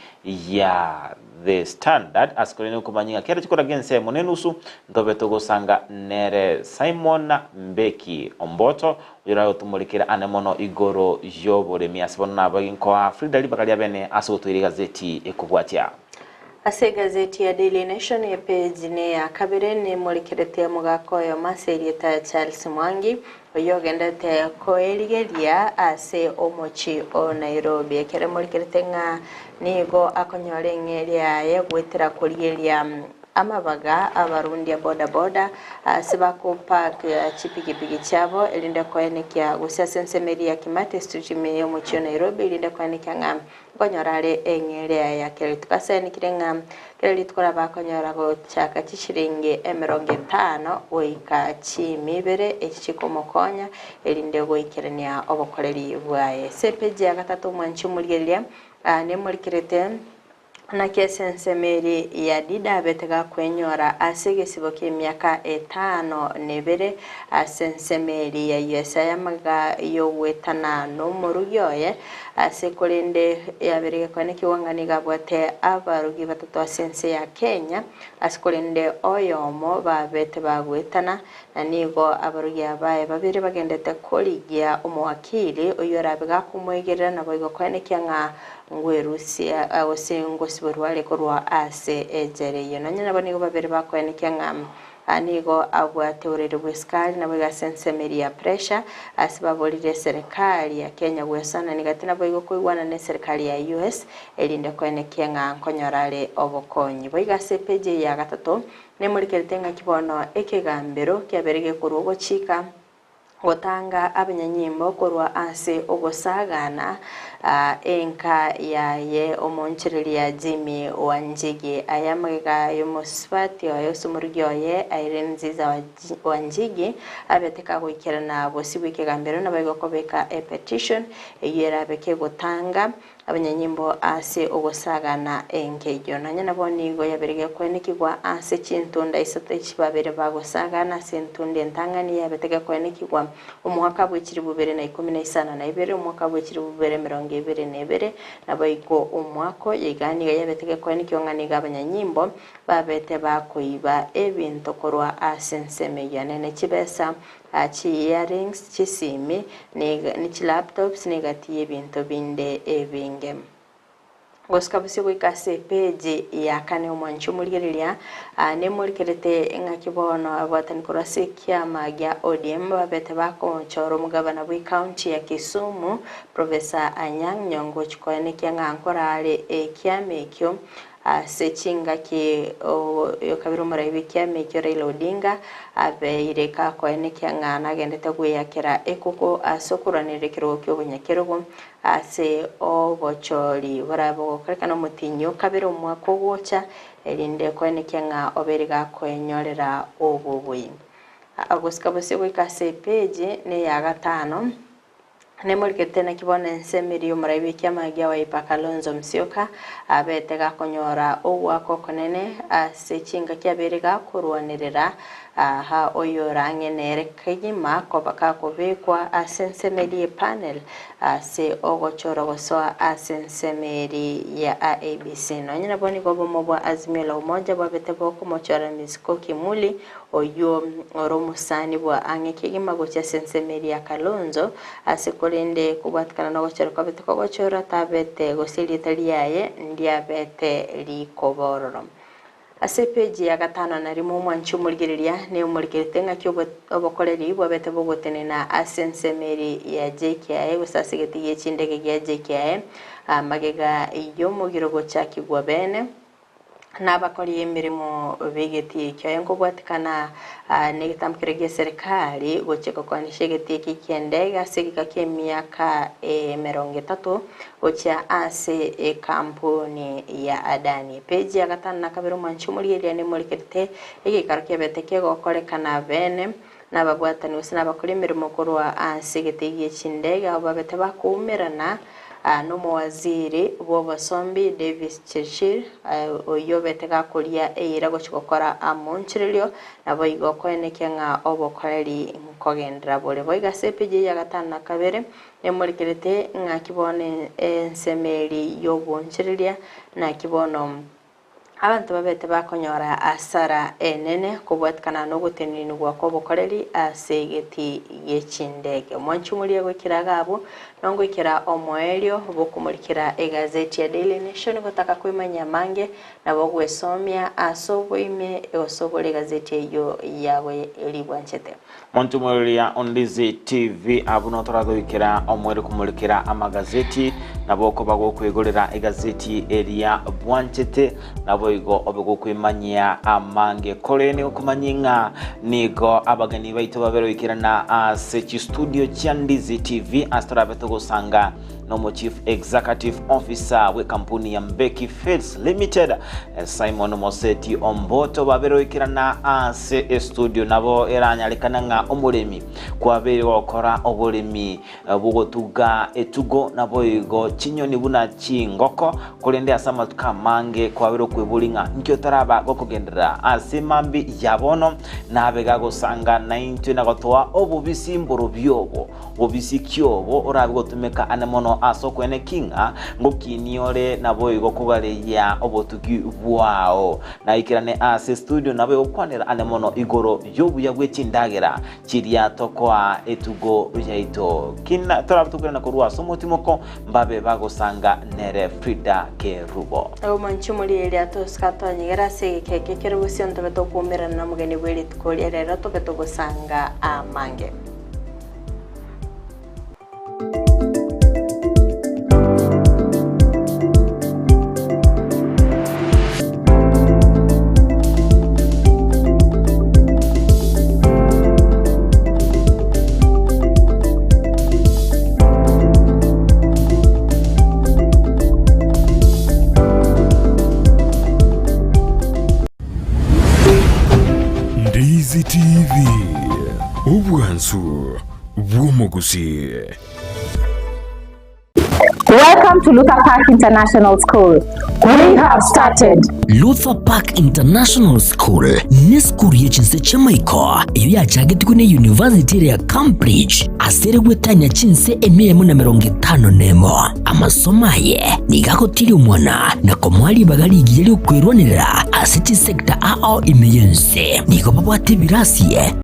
ya The Standard ase korende okomanya ng'a kera chikoraga ensemo na enusu ntobe togosanga nere Simon Mbeki Omboto oyorabe gotomorekera ane mono igoro y'oboremi ase bono naboigo nkoa Frida ribaga ria bene ase gotoira egazeti ekobwatia. Ase egazeti ya Daily Nation epeji ne ya kabere nemorekerete omogaka oyomo ase erieta Charles Mwangi oyio ogendete koerigeria ase omochie o Nairobi ekero emorekerete ng'a nigo akonyora eng'eria yaye goetera korigeria Amabaga abarundia bodaboda ase bakopark chipigipigi chiabo erinde koenekia gose ase ensemo eria ya Kimathi Street ime y'omochie o Nairobi erinde koenekia ng'a nkonyora are eng'eria ya kera rituko. Ase aenekire ng'a kera rituko nabo akonyora gochaka chishiringi emerongo etano goika chiimi ibere echi chikomokonya erinde goikerania obokoreri bwaye. Ase epeji ya gatato omwanchi omorigereria nemorikerete Naki ase ensemo eria ya Dida abete gakwenyora ase egesibo ki'emiaka etano na ebere, ase ensemo eria ya Yesaya amagega y'ogwetana nomorugi oye, ase korende yabeire gekoenekigwa ng'a nigo abwate abarugi batato ase ense ya Kenya, ase korende oyomo babete bagwetana, na nigo abarugi abaye babere bagendete korigia omowakili oyio orabe gakomoegerera naboigo koenekia ng'a Ngwerusia gose ngosiborwa are korwa ase ejela eyio. Nonya nabo nigo babere bakoenekia ng'a nigo abwate oborwaire bw'esukari naboigo ase ensemo eria ya pressure ase baborire eserekari ya Kenya gwesoanania gati naboigo koigwana na eserekari ya US erinde koenekia ng'a nkonyora are obokonyi. Boigo ase epeji eye ya gatato nemorikerete ng'aki bono ekegambero kiabere gekorwa ogochika Gotanga abanyanyimbo korwa ase ogosagana enka yaye omoonchoreria Jimmy Wanjigi. Aya amagega y'omosubati oye gose omorugi oye Irene Nziza Wanjigi abete kagoikerana bosio bw'ekegambero naboigo kobeka epetition eyio erabe kegotanga Abanyanyimbo ase ogosagana engeyo. Nonya nabo nigo yabeire gekwenekigwa ase chintunda isato echi babere bagosagana ase entunda entang'ani yabete gekwenekigwa omwaka bwe chilifu bibere na ikomi na isano na ibere, omwaka bwe chilifu bibere emerongo ebere na ebere, naboigo omwaka oyo iga nigo yabete gekwenekigwa ng'a nigo abanyanyimbo babete bakoiba ebinto korwa ase ensemo eyio nene chibesa Chi-earrings, chisimi, ne chilaptops na egati y'ebinto binde ebinge. Gosuka bosio goika ase epeji ya kane omwanchi omorigereria nemorikerete ng'aki bono abwatani korwa ase ekiama gia ODM babete bakochora omogabana bwe county ya Kisumu Professor Anyang' Nyong'o gochi koenekia ng'a nkorare ekiama ekio Ase chingaki oyokabere omorai bw'ekiama ekio Raila Odinga abeire gakoenekia ng'a nagendete gweyakera ekoko ase okorwanerera ekerogo ki'obonyakerogo ase obochori borabe bogokorekana omotienyi okabere omwaka ogocha erinde koenekia ng'a obeire gakoenyorera obobui. Gosika bosio goika ase epeji neya gatano. Nemorikete naki bono ensemo eria y'omorai bw'ekiama gia Wiper Kalonzo Musyoka abete gakonyora ogoaka okonene ase chingaki abeire gakorwanerera aha oyore ang'e nere kegima koba gakobekwa ase ensemo eria y'epanel ase ogochorwa gosoa ase ensemo eria ya IEBC. Nonye nabo nigo obomo bwa Azimio la Umoja bwabete bokomochora Misiko Kimuli Oyio ore omosani bwa ang'e kegima gochia ase ensemo eria ya Kalonzo, ase korende kobwatikana nogochora kwabete kogochora tabete gose erieta riaye ndiabete rikoba ororo. Ase epeji ya gatano na rimo omwanchi omorigereria ne omorigerete ng'aki obokoreri bwabete bogotenena ase ensemo eria ya JKIA gose ase egeti gie chindege gia JKIA magega y'omogiro gochakigwa bene. Nabakori emeremo b'egetii ekio aye nkobwatikana negetambo keria gi'eserekari gochia gokoanisha egetii eke ki'endege ase egeka ki'emiaka emerongo etato gochia ase ekampuni ya Adani. Epeji ya gatano na kabere omwanchi omorigereria nemorikerete egeikaro kiabete kegokorekana bene nababwatani gose nabakori emeremo korwa ase egetii gie chindege abwo babete bakoumerana Nomowaziri bw'obosombi Davis Chirchir, oyio obete gakoria eira gochia gokora amonchererio, naboigo koenekia ng'a obokoreri nkogenderera bore. Boigo ase epeji eye ya gatano na kabere nemorikerete ng'aki bono ensemo eri y'obonchereria, naki bono. Abanto babete bakonyora asara enene kobwatikana nogotenenigwa kw'obokoreri ase egetii gie chindege. Omwanchi omoria goikera iga abwo nongoikera omoerio bokomorikera egazeti ya Daily Nation gotaka kwemanyia amange nabo ogwesomia ase oboime gose obore egazeti eyio yago eria bwanchete. Montumwereria Ondizi TV abwo notoragoikera omoerio komorikera amagazeti nabo okoba gokoigorera egazeti eria bwanchete naboigo obe gokoimanyia amange kore nigo okomanyia ng'a nigo abageni baito babere goikerana ase chistudio chia Ndizi TV ase torabe togosanga nomo Chief Executive Officer bw'ekampuni ya Mbeki Feeds Limited Simon Moseti Omboto babere goikerana ase estudio nabo eranyarekana ng'a omoremi kwabeire gokora oboremi bw'ogotuga etugo naboigo chinyoni buna chingoko korende ase amatuko amange kwabeire okweboria ng'a nki otaraba gokogenderera ase mambi ya bono nabe gagosanga naintwe na gotoa obobisi mborobio obo Bobisi ki obo orabe gotumeka ane mono ase okwene ki ng'a ngokinie ore naboigo kogareria obotuki bwao? Naikerane ase estudio naboigo gokwanera ane mono igoro y'obuya bwe chindagera chiria tokoa etugo yaito. Kina torabe tokoirana korwa ase omotimoko mbabe bagosanga nere Frida Kerubo. Omonche omorieria tosika twanyegera ase egeka eke ekero gose ntobe tokwaumerana nomogeni bwe rituko ria rero tobe togosanga amange. Ndizi TV, obwansu bw'omogusii. Welcome to Luther Park International School. We have started. Luther Park International School nesukuru ye chinse chi'amaiko eyio yachagetigwe ne University ere ya Cambridge ase ere gwetania chinse emia emo na emerongo etano nemo. Amasomo aye nigo agotiria omwana na komoa ribaga rigiya ri'okwerwanerera ase chisecta ao ime y'ense. Nigo babwate ebirasi.